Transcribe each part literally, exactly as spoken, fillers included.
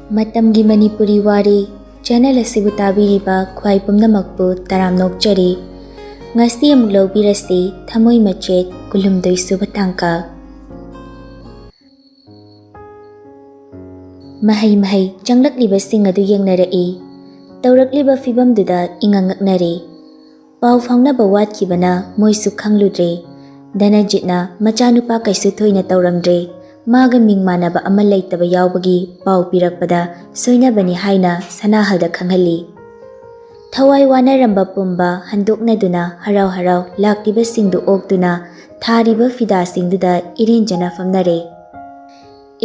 ꯃꯇꯝꯒꯤ ꯃꯅꯤꯄꯨꯔꯤ ꯋꯥꯔꯤ ꯆꯦꯅꯦꯜ ꯑꯁꯤꯕꯨ ꯇꯥꯕꯤꯔꯤꯕ ꯈ꯭ꯋꯥꯏ ꯄꯨꯝꯅꯃꯛꯄꯨ ꯇꯔꯥꯝꯅ ꯑꯣꯛꯆꯔꯤ꯫ ꯉꯁꯤ ꯑꯃꯨꯛ ꯂꯧꯕꯤꯔꯁꯤ ꯊꯃꯣꯏ ꯃꯆꯦꯠ ꯀꯨꯟꯍꯨꯝꯗꯣꯏ ꯁꯨꯕ ꯇꯥꯡꯀꯛ꯫ ꯃꯍꯩ ꯃꯍꯩ ꯆꯪꯂꯛꯂꯤꯕꯁꯤꯡ ꯑꯗꯨ ꯌꯦꯡꯅꯔꯛꯏ꯫ ꯇꯧꯔꯛꯂꯤꯕ ꯐꯤꯕꯝꯗꯨꯗ ꯏꯉꯛ ꯉꯛꯅꯔꯦ꯫ ꯄꯥꯎ ꯐꯥꯎꯅꯕ ꯋꯥꯠꯈꯤꯕꯅ ꯃꯣꯏꯁꯨ ꯈꯪꯂꯨꯗ꯭ꯔꯦ꯫ ꯙꯅꯖꯤꯠꯅ ꯃꯆꯥꯅꯨꯄꯥ ꯀꯩꯁꯨ ꯊꯣꯏꯅ ꯇꯧꯔꯝꯗ꯭ꯔꯦ꯫ ꯃꯥꯒ ꯃꯤꯡ ꯃꯥꯟꯅꯕ ꯑꯃ ꯂꯩꯇꯕ ꯌꯥꯎꯕꯒꯤ ꯄꯥꯎ ꯄꯤꯔꯛꯄꯗ ꯁꯣꯏꯅꯕꯅꯤ ꯍꯥꯏꯅ ꯁꯅꯥꯍꯜꯗ ꯈꯪꯍꯜꯂꯤ꯫ ꯊꯋꯥꯏ ꯋꯥꯅꯔꯝꯕ ꯄꯨꯝꯕ ꯍꯟꯗꯣꯛꯅꯗꯨꯅ ꯍꯔꯥꯎ ꯍꯔꯥꯎ ꯂꯥꯛꯂꯤꯕꯁꯤꯡꯗꯨ ꯑꯣꯛꯇꯨꯅ ꯊꯥꯔꯤꯕ ꯐꯤꯗꯥꯁꯤꯡꯗꯨꯗ ꯏꯔꯦꯟꯖꯅ ꯐꯝꯅꯔꯦ꯫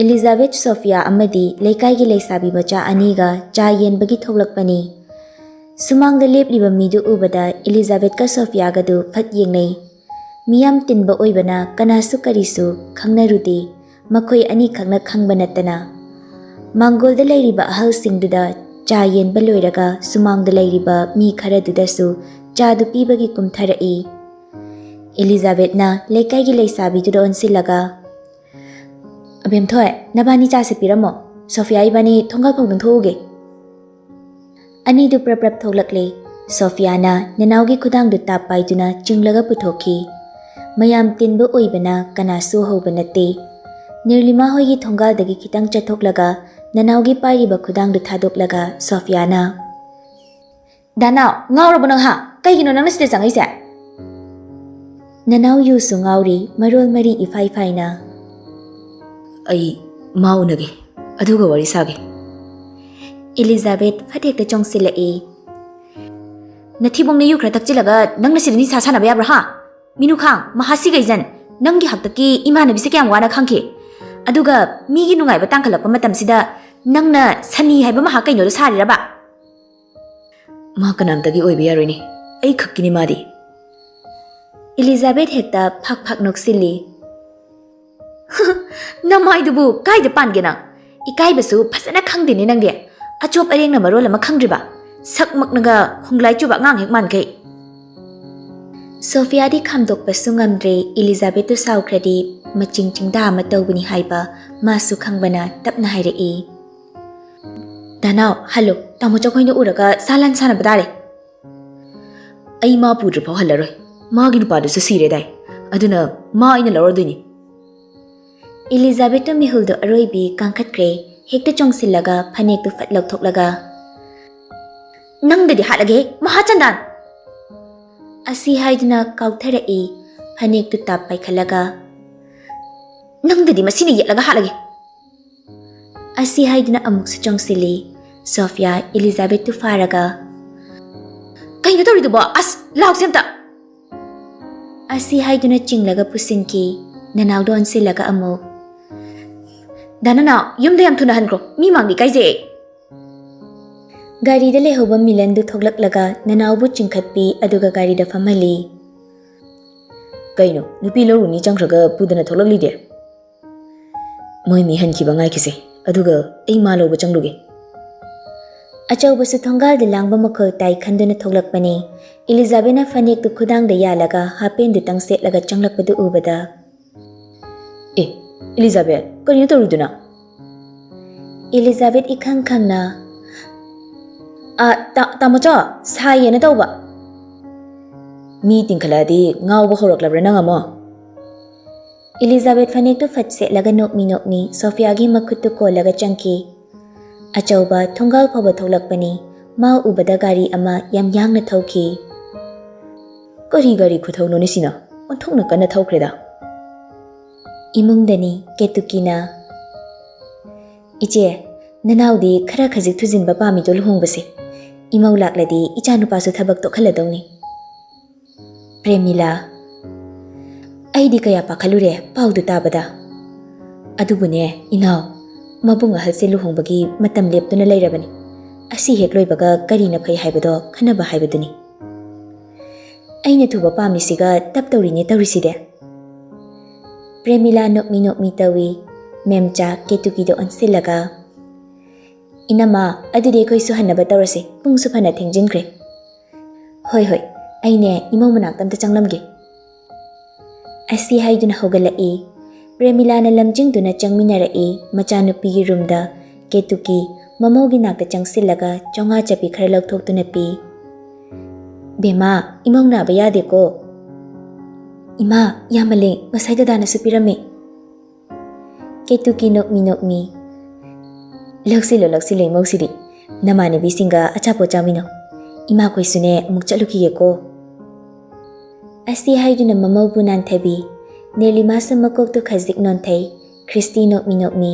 ꯏꯂꯤꯖꯥꯕꯦꯊ, ꯁꯣꯐꯤꯌꯥ ꯑꯃꯗꯤ ꯂꯩꯀꯥꯏꯒꯤ ꯂꯩꯁꯥꯕꯤ ꯃꯆꯥ ꯑꯅꯤꯒ ꯆꯥ ꯌꯦꯟꯕꯒꯤ ꯊꯣꯛꯂꯛꯄꯅꯤ꯫ ꯁꯨꯃꯥꯡꯗ ꯂꯦꯞꯂꯤꯕ ꯃꯤꯗꯨ ꯎꯕꯗ ꯏꯂꯤꯖꯥꯕꯦꯊꯀ ꯁꯣꯐꯤꯌꯥꯒꯗꯨ ꯐꯠ ꯌꯦꯡꯅꯩ꯫ ꯃꯤꯌꯥꯝ ꯇꯤꯟꯕ ꯑꯣꯏꯕꯅ ꯀꯅꯥꯁꯨ ꯀꯔꯤꯁꯨ ꯈꯪꯅꯔꯨꯗꯦ, ꯃꯈꯣꯏ ꯑꯅꯤꯈꯛꯅ ꯈꯪꯕ ꯅꯠꯇꯅ꯫ ꯃꯥꯡꯒꯣꯜꯗ ꯂꯩꯔꯤꯕ ꯑꯍꯜꯁꯤꯡꯗꯨꯗ ꯆꯥ ꯌꯦꯟꯕ ꯂꯣꯏꯔꯒ ꯁꯨꯃꯥꯡꯗ ꯂꯩꯔꯤꯕ ꯃꯤ ꯈꯔꯗꯨꯗꯁꯨ ꯆꯥꯗꯨ ꯄꯤꯕꯒꯤ ꯀꯨꯝꯊꯔꯛꯏ꯫ ꯏꯂꯤꯖꯥꯕꯦꯊꯅ ꯂꯩꯀꯥꯏꯒꯤ ꯂꯩꯁꯥꯕꯤꯗꯨꯗ ꯑꯣꯟꯁꯤꯜꯂꯒ, "ꯑꯕꯦꯝꯊꯣꯏ, ꯅꯕꯥꯅꯤ ꯆꯥꯁꯦ ꯄꯤꯔꯝꯃꯣ, ꯁꯣꯐꯤꯌꯥ ꯏꯕꯥꯅꯤ ꯊꯣꯡꯒꯥꯜ ꯐꯥꯎꯗꯪ ꯊꯣꯛꯎꯒꯦ꯫" ꯑꯅꯤꯗꯨ ꯄ꯭ꯔꯞ ꯄ꯭ꯔꯞ ꯊꯣꯛꯂꯛꯂꯦ꯫ ꯁꯣꯐꯤꯌꯥꯅ ꯅꯅꯥꯎꯒꯤ ꯈꯨꯗꯥꯡꯗꯨ ꯇꯥꯞ ꯄꯥꯏꯗꯨꯅ ꯆꯤꯡꯂꯒ ꯄꯨꯊꯣꯛꯈꯤ꯫ ꯃꯌꯥꯝ ꯇꯤꯟꯕ ꯑꯣꯏꯕꯅ ꯀꯅꯥꯁꯨ ꯍꯧꯕ ꯅꯠꯇꯦ꯫ ꯅꯤꯔꯂꯤꯃꯥ ꯍꯣꯏꯒꯤ ꯊꯣꯡꯒꯥꯜꯗꯒꯤ ꯈꯤꯇꯪ ꯆꯠꯊꯣꯛꯂꯒ ꯅꯅꯥꯎꯒꯤ ꯄꯥꯏꯔꯤꯕ ꯈꯨꯗꯥꯡꯗꯨ ꯊꯥꯗꯣꯛꯂꯒ ꯁꯣꯐꯤꯌꯥꯅ, "ꯗꯥꯅꯥꯎ, ꯉꯥꯎꯔꯕꯣ ꯅꯪ, ꯍꯥ? ꯀꯩꯒꯤꯅꯣ ꯅꯪꯅ ꯁꯤꯗ ꯆꯪꯉꯛꯏꯁꯦ?" ꯅꯅꯥꯎ ꯌꯨꯁꯨ ꯉꯥꯎꯔꯤ, ꯃꯔꯣꯜ ꯃꯔꯤ ꯏꯐꯥꯏ ꯐꯥꯏꯅ꯫ "ꯑꯩ ꯃꯥ ꯎꯅꯒꯦ, ꯑꯗꯨꯒ ꯋꯥꯔꯤ ꯁꯥꯒꯦ꯫" ꯏꯂꯤꯖꯥꯕꯦꯊ ꯐꯠ ꯍꯦꯛꯇ ꯆꯣꯡꯁꯤꯜꯂꯛꯏ꯫ "ꯅꯊꯤꯕꯣꯡ ꯅꯌꯨ ꯈꯔ ꯊꯛꯆꯤꯜꯂꯒ ꯅꯪꯅ ꯁꯤꯗ ꯅꯤꯁꯥ ꯁꯥꯟꯅꯕ ꯌꯥꯕ꯭ꯔꯥ, ꯍꯥ? ꯃꯤꯅꯨꯈꯥꯡ, ꯃꯍꯥꯁꯤ ꯒꯩꯖꯟ, ꯅꯪꯒꯤ ꯍꯥꯛꯇꯛꯀꯤ ꯏꯃꯥꯟꯅꯕꯤꯁꯦ ꯀꯌꯥꯝ ꯋꯥꯅ ꯈꯪꯈꯤ? ꯑꯗꯨꯒ ꯃꯤꯒꯤ ꯅꯨꯡꯉꯥꯏꯕ ꯇꯥꯡꯈꯠꯂꯛꯄ ꯃꯇꯝꯁꯤꯗ ꯅꯪꯅ ꯁꯅꯤ ꯍꯥꯏꯕ ꯃꯍꯥ ꯀꯩꯅꯣꯗꯣ ꯁꯥꯔꯤꯔꯕ?" "ꯃꯥ ꯀꯅꯥꯝꯇꯒꯤ ꯑꯣꯏꯕ ꯌꯥꯔꯣꯏꯅꯦ, ꯑꯩ ꯈꯛꯀꯤꯅꯤ ꯃꯥꯗꯤ꯫" ꯏꯂꯤꯖꯥꯕꯦꯊ ꯍꯦꯛꯇ ꯐꯥꯛ ꯐꯥꯛ ꯅꯣꯛꯁꯤꯜꯂꯤ꯫ "ꯅꯃꯥꯏꯗꯨꯕꯨ ꯀꯥꯏꯗ ꯄꯥꯟꯒꯦ ꯅꯪ? ꯏꯀꯥꯏꯕꯁꯨ ꯐꯖꯅ ꯈꯪꯗꯦꯅꯦ ꯅꯪꯗꯤ꯫ ꯑꯆꯣꯞ ꯑꯔꯦꯡꯅ ꯃꯔꯣꯜ ꯑꯃ ꯈꯪꯗ꯭ꯔꯤꯕ꯫ ꯁꯛꯃꯛꯅꯒ ꯈꯣꯡꯂꯥꯏ ꯆꯨꯕ ꯑꯉꯥꯡ ꯍꯦꯛ ꯃꯥꯟꯈꯩ꯫" ꯁꯣꯐꯤꯌꯥꯗꯤ ꯈꯥꯝꯗꯣꯛꯄꯁꯨ ꯉꯝꯗ꯭ꯔꯦ, ꯏꯂꯤꯖꯥꯕꯦꯊꯇꯨ ꯁꯥꯎꯈ꯭ꯔꯗꯤ ꯃꯆꯤꯡ ꯆꯤꯡꯗꯥ ꯑꯃ ꯇꯧꯕꯅꯤ ꯍꯥꯏꯕ ꯃꯥꯁꯨ ꯈꯪꯕꯅ ꯇꯞꯅ ꯍꯥꯏꯔꯛꯏ꯫ ꯅꯅꯥꯎ, ꯍꯜꯂꯣ꯫ ꯇꯥꯃꯣ ꯆꯧꯈꯣꯏꯅ ꯎꯔꯒ ꯁꯥ ꯂꯥꯟ ꯁꯥꯟꯅꯕ ꯇꯥꯔꯦ꯫ ꯑꯩ ꯃꯥ ꯄꯨꯗ꯭ꯔꯤꯐꯥꯎ ꯍꯜꯂꯔꯣꯏ꯫ ꯃꯥꯒꯤ ꯅꯨꯄꯥꯗꯨꯁꯨ ꯁꯤꯔꯦꯗꯥꯏ꯫ ꯑꯗꯨꯅ ꯃꯥ ꯑꯩꯅ ꯂꯧꯔꯗꯣꯏꯅꯤ꯫ ꯏꯂꯤꯖꯥꯕꯦꯠꯇ ꯃꯤꯍꯨꯜꯗꯨ ꯑꯔꯣꯏꯕꯤ ꯀꯥꯡꯈꯠꯈ꯭ꯔꯦ꯫ ꯍꯦꯛꯇ ꯆꯣꯡꯁꯤꯜꯂꯒ ꯐꯅꯦꯛꯇꯨ ꯐꯠ ꯂꯧꯊꯣꯛꯂꯒ, "ꯅꯪꯗꯗꯤ ꯍꯥꯠꯂꯒꯦ, ꯃꯍꯥꯆꯟꯗꯥꯟ!" ꯑꯁꯤ ꯍꯥꯏꯗꯨꯅ ꯀꯥꯎꯊꯔꯛꯏ꯫ ꯐꯅꯦꯛꯇꯨ ꯇꯥꯞ ꯄꯥꯏꯈꯠꯂꯒ, "ꯅꯪꯗꯗꯤ ꯃꯁꯤꯅ ꯌꯦꯠꯂꯒ ꯍꯥꯠꯂꯒꯦ!" ꯑꯁꯤ ꯍꯥꯏꯗꯨꯅ ꯑꯃꯨꯛꯁꯨ ꯆꯣꯡꯁꯤꯜꯂꯤ꯫ ꯁꯣꯐꯤꯌꯥ ꯏꯂꯤꯖꯥꯕꯦꯠꯇꯨ ꯐꯥꯔꯒ, "ꯀꯩꯅꯣ ꯇꯧꯔꯤꯗꯨꯕꯣ? ꯑꯁ, ꯂꯥꯎꯁꯦ ꯑꯝꯇ!" ꯑꯁꯤ ꯍꯥꯏꯗꯨꯅ ꯆꯤꯡꯂꯒ ꯄꯨꯁꯤꯟꯈꯤ꯫ ꯅꯅꯥꯎꯗꯣ ꯑꯣꯟꯁꯤꯜꯂꯒ ꯑꯃꯨꯛ, "ꯗꯥ ꯅꯅꯥꯎ, ꯌꯨꯝꯗ ꯌꯥꯝ ꯊꯨꯅ ꯍꯟꯈ꯭ꯔꯣ, ꯃꯤ ꯃꯥꯡꯗ ꯏꯀꯥꯏꯖꯩ ꯑꯩ!" ꯒꯥꯔꯤꯗ ꯂꯩꯍꯧꯕ ꯃꯤꯂꯟꯗꯨ ꯊꯣꯛꯂꯛꯂꯒ ꯅꯅꯥꯎꯕꯨ ꯆꯤꯡꯈꯠꯄꯤ, ꯑꯗꯨꯒ ꯒꯥꯔꯤꯗ ꯐꯝꯍꯜꯂꯤ꯫ "ꯀꯩꯅꯣ, ꯅꯨꯄꯤ ꯂꯧꯔꯨꯅꯤ ꯆꯪꯈ꯭ꯔꯒ ꯄꯨꯗꯅ ꯊꯣꯛꯂꯛꯂꯤꯗꯤ?" "ꯃꯣꯏ ꯃꯤ ꯍꯟꯈꯤꯕ ꯉꯥꯏꯈꯤꯁꯦ, ꯑꯗꯨꯒ ꯑꯩ ꯃꯥ ꯂꯧꯕ ꯆꯪꯂꯨꯒꯦ꯫" ꯑꯆꯧꯕꯁꯨ ꯊꯣꯡꯒꯥꯜꯗ ꯂꯥꯡꯕ ꯃꯈꯣꯜ ꯇꯥꯏ ꯈꯟꯗꯨꯅ ꯊꯣꯛꯂꯛꯄꯅꯤ꯫ ꯏꯂꯤꯖꯥꯕꯦꯠꯅ ꯐꯅꯦꯛꯇꯨ ꯈꯨꯗꯥꯡꯗ ꯌꯥꯜꯂꯒ ꯍꯥꯄꯦꯟꯗꯨꯇꯪ ꯁꯦꯠꯂꯒ ꯆꯪꯂꯛꯄꯗꯨ ꯎꯕꯗ, "ꯑꯦ, ꯏꯂꯤꯖꯥꯕꯦꯠ, ꯀꯔꯤꯅꯣ ꯇꯧꯔꯤꯗꯨꯅ?" ꯏꯂꯤꯖꯥꯕꯦꯠ ꯏꯈꯪ ꯈꯪꯅ, "ꯑ, ꯇꯥ-, ꯇꯥꯃꯣꯆꯧ, ꯁꯥꯏꯌꯦꯅ ꯇꯧꯕ꯫" "ꯃꯤ ꯇꯤꯡꯈꯠꯂꯛꯑꯗꯤ ꯉꯥꯎꯕ ꯍꯧꯔꯛꯂꯕ꯭ꯔꯥ ꯅꯪ ꯑꯃꯨꯛ?" ꯏꯂꯤꯖꯥꯕꯦꯠ ꯐꯅꯦꯛꯇꯨ ꯐꯠ ꯁꯦꯠꯂꯒ ꯅꯣꯛꯃꯤ ꯅꯣꯛꯃꯤ ꯁꯣꯐꯤꯌꯥꯒꯤ ꯃꯈꯨꯠꯇꯨ ꯀꯣꯜꯂꯒ ꯆꯪꯈꯤ꯫ ꯑꯆꯧꯕ ꯊꯣꯡꯒꯥꯜ ꯐꯥꯎꯕ ꯊꯣꯛꯂꯛꯄꯅꯤ꯫ ꯃꯥ ꯎꯕꯗ ꯒꯥꯔꯤ ꯑꯃ ꯌꯥꯝ ꯌꯥꯡꯅ ꯊꯧꯈꯤ꯫ "ꯀꯔꯤ ꯒꯥꯔꯤ ꯈꯨꯊꯧꯅꯣꯅꯦ ꯁꯤꯅ? ꯑꯣꯟꯊꯣꯛꯅ ꯀꯟꯅ ꯊꯧꯈ꯭ꯔꯦꯗ!" ꯏꯃꯨꯡꯗꯅꯤ ꯀꯦꯇꯨꯀꯤꯅ, "ꯏꯆꯦ, ꯅꯅꯥꯎꯗꯤ ꯈꯔ ꯈꯖꯤꯛ ꯊꯨꯖꯤꯟꯕ ꯄꯥꯝꯃꯤꯗꯣ ꯂꯨꯍꯣꯡꯕꯁꯦ꯫ ꯏꯃꯧ ꯂꯥꯛꯂꯗꯤ ꯏꯆꯥꯅꯨꯄꯥꯁꯨ ꯊꯕꯛ ꯇꯣꯛꯍꯜꯂꯗꯧꯅꯤ꯫" ꯄ꯭ꯔꯦꯃꯤꯂꯥ, "ꯑꯩꯗꯤ ꯀꯌꯥ ꯄꯥꯈꯠꯂꯨꯔꯦ ꯄꯥꯎꯗꯨ ꯇꯥꯕꯗ꯫ ꯑꯗꯨꯕꯨꯅꯦ ꯏꯅꯥꯎ, ꯃꯕꯨꯡ ꯑꯍꯜꯁꯦ ꯂꯨꯍꯣꯡꯕꯒꯤ ꯃꯇꯝ ꯂꯦꯞꯇꯨꯅ ꯂꯩꯔꯕꯅꯤ꯫ ꯑꯁꯤ ꯍꯦꯛ ꯂꯣꯏꯕꯒ ꯀꯔꯤꯅ ꯐꯩ ꯍꯥꯏꯕꯗꯣ ꯈꯟꯅꯕ ꯍꯥꯏꯕꯗꯨꯅꯤ꯫ ꯑꯩꯅ ꯊꯨꯕ ꯄꯥꯝꯃꯤꯁꯤꯒ ꯇꯞ ꯇꯧꯔꯤꯅꯦ ꯇꯧꯔꯤꯁꯤꯗꯤ꯫" ꯄ꯭ꯔꯦꯃꯤꯂꯥ ꯅꯣꯛꯃꯤ ꯅꯣꯛꯃꯤ ꯇꯧꯏ꯫ ꯃꯦꯝꯆꯥ ꯀꯦꯇꯨꯀꯤꯗ ꯑꯣꯟꯁꯤꯜꯂꯒ, "ꯏꯅꯝꯃ, ꯑꯗꯨꯗꯤ ꯑꯩꯈꯣꯏꯁꯨ ꯍꯟꯅꯕ ꯇꯧꯔꯁꯤ, ꯄꯨꯡꯁꯨ ꯐꯅ ꯊꯦꯡꯖꯤꯟꯈ꯭ꯔꯦ꯫" "ꯍꯣꯏ, ꯍꯣꯏ, ꯑꯩꯅꯦ ꯏꯃꯧ ꯃꯅꯥꯛꯇ ꯑꯝꯇ ꯆꯪꯂꯝꯒꯦ꯫" ꯑꯁꯤ ꯍꯥꯏꯗꯨꯅ ꯍꯧꯒꯠꯂꯛꯏ꯫ ꯄ꯭ꯔꯦꯃꯤꯂꯥꯅ ꯂꯝꯖꯤꯡꯗꯨꯅ ꯆꯪꯃꯤꯟꯅꯔꯛꯏ꯫ ꯃꯆꯥꯅꯨꯄꯤꯒꯤ ꯔꯨꯝꯗ ꯀꯦꯇꯨꯀꯤ ꯃꯃꯧꯒꯤ ꯅꯥꯛꯇ ꯆꯪꯁꯤꯜꯂꯒ ꯆꯥꯝꯃꯉꯥ ꯆꯞꯄꯤ ꯈꯔ ꯂꯧꯊꯣꯛꯇꯨꯅ ꯄꯤ꯫ "ꯕꯦꯝꯃ, ꯏꯃꯧ ꯅꯥꯕ ꯌꯥꯗꯦꯀꯣ꯫" "ꯏꯃꯥ, ꯌꯥꯝꯃꯜꯂꯦ, ꯉꯁꯥꯏ ꯗꯗꯥꯅꯁꯨ ꯄꯤꯔꯝꯃꯤ꯫" ꯀꯦꯇꯨꯀꯤ ꯅꯣꯛꯃꯤ ꯅꯣꯛꯃꯤ꯫ "ꯂꯧꯁꯤꯜꯂꯣ, ꯂꯧꯁꯤꯜꯂꯣ ꯏꯃꯧꯁꯤꯗꯤ꯫ ꯅꯃꯥꯟꯅꯕꯤꯁꯤꯡꯒ ꯑꯆꯥꯄꯣꯠ ꯆꯥꯃꯤꯟꯅꯧ꯫ ꯏꯃꯥꯈꯣꯏꯁꯨꯅꯦ ꯑꯃꯨꯛ ꯆꯠꯂꯨꯈꯤꯒꯦꯀꯣ꯫" ꯑꯁꯤ ꯍꯥꯏꯗꯨꯅ ꯃꯃꯧꯕꯨ ꯅꯥꯟꯊꯕꯤ꯫ ꯅꯤꯔꯂꯤꯃꯥꯁꯨ ꯃꯀꯣꯛꯇꯨ ꯈꯖꯤꯛ ꯅꯣꯟꯊꯩ꯫ ꯈ꯭ꯔꯤꯁꯇꯤ ꯅꯣꯛꯃꯤ ꯅꯣꯛꯃꯤ꯫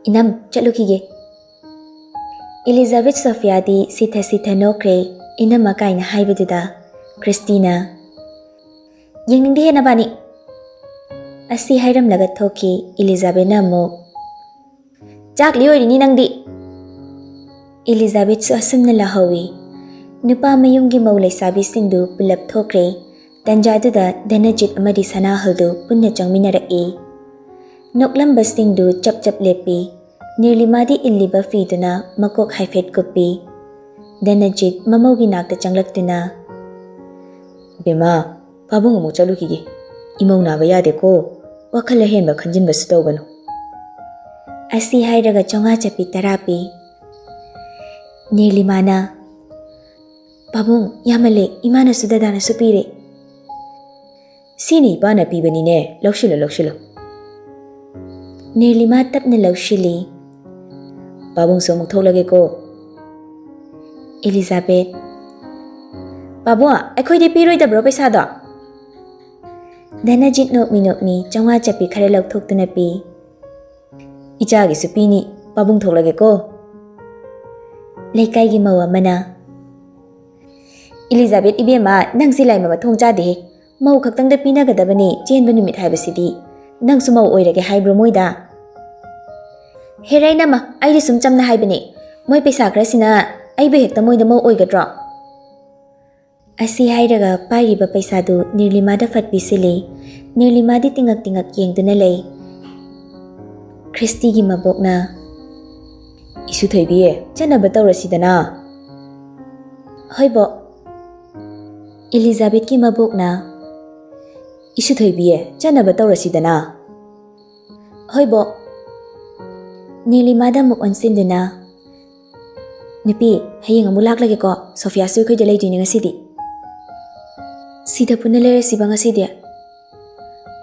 "ꯏꯅꯝ, ꯆꯠꯂꯨꯈꯤꯒꯦ꯫" ꯏꯂꯤꯖꯥꯕꯦꯊ ꯁꯣꯐꯤꯌꯥꯗꯤ ꯁꯤꯊ ꯁꯤꯊ ꯅꯣꯛꯈ꯭ꯔꯦ꯫ "ꯏꯅꯝꯃ" ꯀꯥꯏꯅ ꯍꯥꯏꯕꯗꯨꯗ ꯈ꯭ꯔꯤꯁꯇꯤꯅ, "ꯌꯦꯡꯅꯤꯡꯗꯦꯍꯦ ꯅꯕꯥꯅꯤ꯫" ꯑꯁꯤ ꯍꯥꯏꯔꯝꯂꯒ ꯊꯣꯛꯈꯤ꯫ ꯏꯂꯤꯖꯥꯕꯦꯊꯅ ꯑꯃꯨꯛ, "ꯆꯥꯛꯂꯤ ꯑꯣꯏꯔꯤꯅꯤ ꯅꯪꯗꯤ꯫" ꯏꯂꯤꯖꯥꯕꯦꯊꯁꯨ ꯑꯁꯨꯝꯅ ꯂꯥꯍꯧꯏ꯫ ꯅꯨꯄꯥ ꯃꯌꯨꯝꯒꯤ ꯃꯧ ꯂꯩꯁꯥꯕꯤꯁꯤꯡꯗꯨ ꯄꯨꯂꯞ ꯊꯣꯛꯈ꯭ꯔꯦ꯫ ꯇꯟꯖꯥꯗꯨꯗ ꯙꯅꯖꯤꯠ ꯑꯃꯗꯤ ꯁꯅꯥꯍꯜꯗꯨ ꯄꯨꯟꯅ ꯆꯪꯃꯤꯟꯅꯔꯛꯏ꯫ ꯅꯣꯛꯂꯝꯕꯁꯤꯡꯗꯨ ꯆꯞ ꯆꯞ ꯂꯦꯞꯄꯤ꯫ ꯅꯤꯔꯂꯤꯃꯥꯗꯤ ꯏꯜꯂꯤꯕ ꯐꯤꯗꯨꯅ ꯃꯀꯣꯛ ꯍꯥꯏꯐꯦꯠ ꯀꯨꯞꯄꯤ꯫ ꯙꯅꯖꯤꯠ ꯃꯃꯧꯒꯤ ꯅꯥꯛꯇ ꯆꯪꯂꯛꯇꯨꯅ, "ꯕꯦꯝꯃ, ꯄꯥꯕꯨꯡ ꯑꯃꯨꯛ ꯆꯠꯂꯨꯈꯤꯒꯦ꯫ ꯏꯃꯧ ꯅꯥꯕ ꯌꯥꯗꯦꯀꯣ꯫ ꯋꯥꯈꯜ ꯑꯍꯦꯟꯕ ꯈꯟꯖꯤꯟꯕꯁꯨ ꯇꯧꯒꯅꯨ꯫" ꯑꯁꯤ ꯍꯥꯏꯔꯒ ꯆꯥꯝꯃꯉꯥ ꯆꯞꯄꯤ ꯇꯔꯥ ꯄꯤ꯫ ꯅꯤꯔꯂꯤꯃꯥꯅ, "ꯄꯥꯕꯨꯡ, ꯌꯥꯝꯃꯜꯂꯦ, ꯏꯃꯥꯅꯁꯨ ꯗꯗꯥꯅꯁꯨ ꯄꯤꯔꯦ꯫" "ꯁꯤꯅꯤ ꯏꯄꯥꯅ ꯄꯤꯕꯅꯤꯅꯦ, ꯂꯧꯁꯤꯜꯂꯣ, ꯂꯧꯁꯤꯜꯂꯣ꯫" ꯅꯤꯔꯂꯤꯃꯥ ꯇꯞꯅ ꯂꯧꯁꯤꯜꯂꯤ꯫ "ꯄꯥꯕꯨꯡꯁꯨ ꯑꯃꯨꯛ ꯊꯣꯛꯂꯒꯦꯀꯣ꯫" ꯏꯂꯤꯖꯥꯕꯦꯊ, "ꯄꯥꯕꯨꯡ, ꯑꯩꯈꯣꯏꯗꯤ ꯄꯤꯔꯣꯏꯗꯕ꯭ꯔꯣ ꯄꯩꯁꯥꯗꯣ?" ꯙꯅꯖꯤꯠ ꯅꯣꯛꯃꯤ ꯅꯣꯛꯃꯤ ꯆꯥꯝꯃꯉꯥ ꯆꯞꯄꯤ ꯈꯔ ꯂꯧꯊꯣꯛꯇꯨꯅ ꯄꯤ꯫ "ꯏꯆꯥꯒꯤꯁꯨ ꯄꯤꯅꯤ, ꯄꯥꯕꯨꯡ ꯊꯣꯛꯂꯒꯦꯀꯣ꯫" ꯂꯩꯀꯥꯏꯒꯤ ꯃꯧ ꯑꯃꯅ, "ꯏꯂꯤꯖꯥꯕꯦꯊ ꯏꯕꯦꯝꯃ, ꯅꯪꯁꯤ ꯂꯥꯏꯃ ꯃꯊꯣꯡ ꯆꯥꯗꯦꯍꯦ꯫ ꯃꯧ ꯈꯛꯇꯪꯗ ꯄꯤꯅꯒꯗꯕꯅꯤ ꯆꯦꯟꯕ ꯅꯨꯃꯤꯠ ꯍꯥꯏꯕꯁꯤꯗꯤ꯫ ꯅꯪꯁꯨ ꯃꯧ ꯑꯣꯏꯔꯒꯦ ꯍꯥꯏꯕ꯭ꯔꯣ ꯃꯣꯏꯗ?" "ꯍꯦꯔꯩ ꯅꯝꯃ, ꯑꯩꯗꯤ ꯁꯨꯝ ꯆꯝꯅ ꯍꯥꯏꯕꯅꯦ꯫ ꯃꯣꯏ ꯄꯩꯁꯥ ꯈꯔꯁꯤꯅ ꯑꯩꯕꯨ ꯍꯦꯛꯇ ꯃꯣꯏꯗ ꯃꯧ ꯑꯣꯏꯒꯗ꯭ꯔꯣ?" ꯑꯁꯤ ꯍꯥꯏꯔꯒ ꯄꯥꯏꯔꯤꯕ ꯄꯩꯁꯥꯗꯨ ꯅꯤꯔꯂꯤꯃꯥꯗ ꯐꯠ ꯄꯤꯁꯤꯜꯂꯤ꯫ ꯅꯤꯔꯂꯤꯃꯥꯗꯤ ꯇꯤꯡꯉꯛ ꯇꯤꯡꯉꯛ ꯌꯦꯡꯗꯨꯅ ꯂꯩ꯫ ꯈ꯭ꯔꯤꯁꯇꯤꯒꯤ ꯃꯕꯣꯛꯅ, "ꯏꯁꯨ ꯊꯣꯏꯕꯤ, ꯆꯠꯅꯕ ꯇꯧꯔꯁꯤꯗꯅ꯫" "ꯍꯣꯏ ꯕꯣꯛ꯫" ꯏꯂꯤꯖꯥꯕꯦꯊꯀꯤ ꯃꯕꯣꯛꯅ, "ꯏꯁꯨ ꯊꯣꯏꯕꯤ, ꯆꯠꯅꯕ ꯇꯧꯔꯁꯤꯗꯅ꯫" "ꯍꯣꯏ ꯕꯣꯛ꯫" ꯅꯤꯔꯂꯤꯃꯥꯗ ꯑꯃꯨꯛ ꯑꯣꯟꯁꯤꯟꯗꯨꯅ, "ꯅꯨꯄꯤ, ꯍꯌꯦꯡ ꯑꯃꯨꯛ ꯂꯥꯛꯂꯒꯦꯀꯣ, ꯁꯣꯐꯤꯌꯥꯁꯨ ꯑꯩꯈꯣꯏꯗ ꯂꯩꯗꯣꯏꯅꯦ ꯉꯁꯤꯗꯤ꯫ ꯁꯤꯗ ꯄꯨꯟꯅ ꯂꯩꯔꯁꯤꯕ ꯉꯁꯤꯗꯤ꯫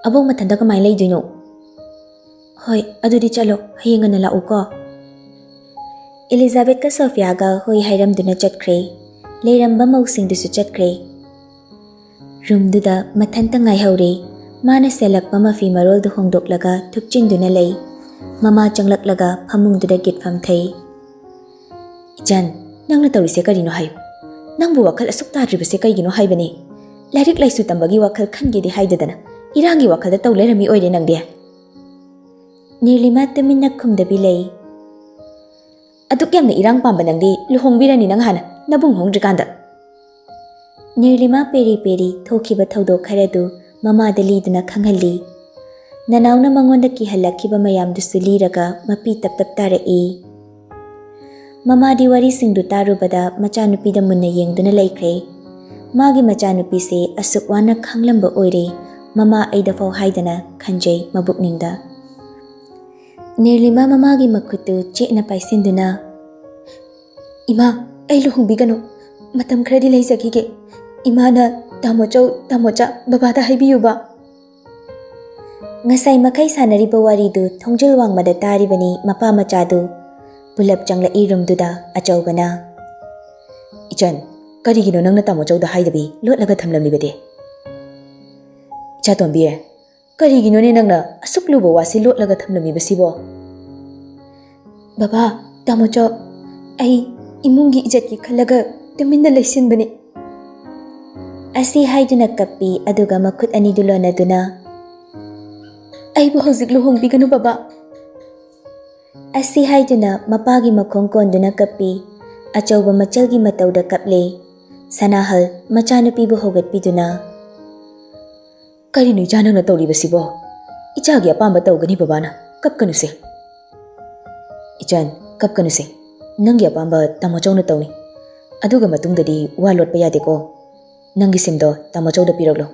ꯑꯕꯣꯛ ꯃꯊꯟꯇ ꯀꯃꯥꯏꯅ ꯂꯩꯗꯣꯏꯅꯣ? ꯍꯣꯏ, ꯑꯗꯨꯗꯤ ꯆꯠꯂꯣ, ꯍꯌꯦꯡ ꯉꯟꯅ ꯂꯥꯛꯎꯀꯣ꯫" ꯑꯦꯂꯤꯖꯥꯕꯦꯠꯀ ꯁꯣꯐꯤꯌꯥꯒ ꯍꯣꯏ ꯍꯥꯏꯔꯝꯗꯨꯅ ꯆꯠꯈ꯭ꯔꯦ꯫ ꯂꯩꯔꯝꯕ ꯃꯧꯁꯤꯡꯗꯨꯁꯨ ꯆꯠꯈ꯭ꯔꯦ꯫ ꯔꯨꯝꯗꯨꯗ ꯃꯊꯟꯇ ꯉꯥꯏꯍꯧꯔꯦ꯫ ꯃꯥꯅ ꯁꯦꯠꯂꯛꯄ ꯃꯐꯤ ꯃꯔꯣꯜꯗꯨ ꯍꯣꯡꯗꯣꯛꯂꯒ ꯊꯨꯞꯆꯤꯟꯗꯨꯅ ꯂꯩ꯫ ꯃꯃꯥ ꯆꯪꯂꯛꯂꯒ ꯐꯃꯨꯡꯗꯨꯗ ꯒꯤꯠꯐꯝ ꯊꯩ꯫ "ꯏꯆꯟ, ꯅꯪꯅ ꯇꯧꯔꯤꯁꯦ ꯀꯔꯤꯅꯣ ꯍꯥꯏꯌꯨ? ꯅꯪꯕꯨ ꯋꯥꯈꯜ ꯑꯁꯨꯛ ꯇꯥꯗ꯭ꯔꯤꯕꯁꯦ ꯀꯩꯒꯤꯅꯣ ꯍꯥꯏꯕꯅꯤ? ꯂꯥꯏꯔꯤꯛ ꯂꯥꯏꯁꯨ ꯇꯝꯕꯒꯤ ꯋꯥꯈꯜ ꯈꯟꯒꯦꯗꯤ ꯍꯥꯏꯗꯗꯅ ꯏꯔꯥꯡꯒꯤ ꯋꯥꯈꯜꯗ ꯇꯧ ꯂꯩꯔꯝꯃꯤ ꯑꯣꯏꯔꯦ ꯅꯪꯗꯤ?" ꯅꯤꯔꯂꯤꯃꯥ ꯇꯨꯃꯤꯟꯅ ꯈꯨꯝꯗꯕꯤ ꯂꯩ꯫ "ꯑꯗꯨꯛ ꯌꯥꯝꯅ ꯏꯔꯥꯡ ꯄꯥꯝꯕ ꯅꯪꯗꯤ ꯂꯨꯍꯣꯡꯕꯤꯔꯅꯤ ꯅꯪ ꯍꯥꯟꯅ, ꯅꯕꯨꯡ ꯍꯣꯡꯗ꯭ꯔꯤꯀꯥꯟꯗ꯫" ꯅꯤꯔꯂꯤꯃꯥ ꯄꯦꯔꯤ ꯄꯦꯔꯤ ꯊꯣꯛꯈꯤꯕ ꯊꯧꯗꯣꯛ ꯈꯔꯗꯨ ꯃꯃꯥꯗ ꯂꯤꯗꯨꯅ ꯈꯪꯍꯜꯂꯤ꯫ ꯅꯅꯥꯎꯅ ꯃꯉꯣꯟꯗ ꯀꯤꯍꯜꯂꯛꯈꯤꯕ ꯃꯌꯥꯝꯗꯨꯁꯨ ꯂꯤꯔꯒ ꯃꯄꯤ ꯇꯞ ꯇꯞ ꯇꯥꯔꯛꯏ꯫ ꯃꯃꯥꯗꯤ ꯋꯥꯔꯤꯁꯤꯡꯗꯨ ꯇꯥꯔꯨꯕꯗ ꯃꯆꯥꯅꯨꯄꯤꯗ ꯃꯨꯟꯅ ꯌꯦꯡꯗꯨꯅ ꯂꯩꯈ꯭ꯔꯦ꯫ ꯃꯥꯒꯤ ꯃꯆꯥꯅꯨꯄꯤꯁꯦ ꯑꯁꯨꯛ ꯋꯥꯅ ꯈꯥꯡꯂꯝꯕ ꯑꯣꯏꯔꯦ, ꯃꯃꯥ ꯑꯩꯗꯐꯥꯎ ꯍꯥꯏꯗꯅ ꯈꯟꯖꯩ ꯃꯕꯨꯛꯅꯤꯡꯗ꯫ ꯅꯤꯔꯂꯤꯃꯥ ꯃꯃꯥꯒꯤ ꯃꯈꯨꯠꯇꯨ ꯆꯦꯠꯅ ꯄꯥꯏꯁꯤꯟꯗꯨꯅ, "ꯏꯃꯥ, ꯑꯩ ꯂꯨꯍꯣꯡꯕꯤꯒꯅꯨ꯫ ꯃꯇꯝ ꯈꯔꯗꯤ ꯂꯩꯖꯈꯤꯒꯦ꯫ ꯏꯃꯥꯅ ꯇꯥꯃꯣꯆꯧ, ꯇꯥꯃꯣꯆꯥ, ꯕꯕꯥꯗ ꯍꯥꯏꯕꯤꯌꯨꯕ꯫" ꯉꯁꯥꯏ ꯃꯈꯩ ꯁꯥꯟꯅꯔꯤꯕ ꯋꯥꯔꯤꯗꯨ ꯊꯣꯡꯖꯤꯜ ꯋꯥꯡꯃꯗ ꯇꯥꯔꯤꯕꯅꯤ ꯃꯄꯥ ꯃꯆꯥꯗꯨ꯫ ꯄꯨꯂꯞ ꯆꯪꯂꯛꯏ ꯔꯨꯝꯗꯨꯗ ꯑꯆꯧꯕꯅ꯫ "ꯏꯆꯟ, ꯀꯔꯤꯒꯤꯅꯣ ꯅꯪꯅ ꯇꯥꯃꯣꯆꯧꯗ ꯍꯥꯏꯗꯕꯤ ꯂꯣꯠꯂꯒ ꯊꯝꯂꯝꯂꯤꯕꯗꯤ?" "ꯏꯆꯥꯇꯣꯝꯕꯤ, ꯀꯔꯤꯒꯤꯅꯣꯅꯦ ꯅꯪꯅ ꯑꯁꯨꯛ ꯂꯨꯕ ꯋꯥꯁꯤ ꯂꯣꯠꯂꯒ ꯊꯝꯂꯝꯃꯤꯕꯁꯤꯕꯣ?" "ꯕꯕꯥ, ꯇꯥꯃꯣꯆꯧ, ꯑꯩ ꯏꯃꯨꯡꯒꯤ ꯏꯖꯠꯀꯤ ꯈꯜꯂꯒ ꯇꯨꯃꯤꯟꯅ ꯂꯩꯁꯤꯟꯕꯅꯤ꯫" ꯑꯁꯤ ꯍꯥꯏꯗꯨꯅ ꯀꯞꯄꯤ, ꯑꯗꯨꯒ ꯃꯈꯨꯠ ꯑꯅꯤꯗꯨ ꯂꯣꯟꯅꯗꯨꯅ, "ꯑꯩꯕꯨ ꯍꯧꯖꯤꯛ ꯂꯨꯍꯣꯡꯕꯤꯒꯅꯨ ꯕꯕꯥ꯫" ꯑꯁꯤ ꯍꯥꯏꯗꯨꯅ ꯃꯄꯥꯒꯤ ꯃꯈꯣꯡ ꯀꯣꯟꯗꯨꯅ ꯀꯞꯄꯤ꯫ ꯑꯆꯧꯕ ꯃꯆꯜꯒꯤ ꯃꯇꯧꯗ ꯀꯞꯂꯦ꯫ ꯁꯅꯥꯍꯜ ꯃꯆꯥꯅꯨꯄꯤꯕꯨ ꯍꯧꯒꯠꯄꯤꯗꯨꯅ, "ꯀꯔꯤꯅꯣ ꯏꯆꯥ ꯅꯪꯅ ꯇꯧꯔꯤꯕꯁꯤꯕꯣ? ꯏꯆꯥꯒꯤ ꯑꯄꯥꯝꯕ ꯇꯧꯒꯅꯤ ꯕꯕꯥꯅ꯫ ꯀꯞꯀꯅꯨꯁꯦ꯫" "ꯏꯆꯟ, ꯀꯞꯀꯅꯨꯁꯦ꯫ ꯅꯪꯒꯤ ꯑꯄꯥꯝꯕ ꯇꯥꯃꯣꯆꯧꯅ ꯇꯧꯅꯤ꯫ ꯑꯗꯨꯒ ꯃꯇꯨꯡꯗꯗꯤ ꯋꯥ ꯂꯣꯠꯄ ꯌꯥꯗꯦꯀꯣ꯫ ꯅꯪꯒꯤ ꯁꯤꯝꯗꯣ ꯇꯥꯃꯣꯆꯧꯗ ꯄꯤꯔꯛꯂꯣ꯫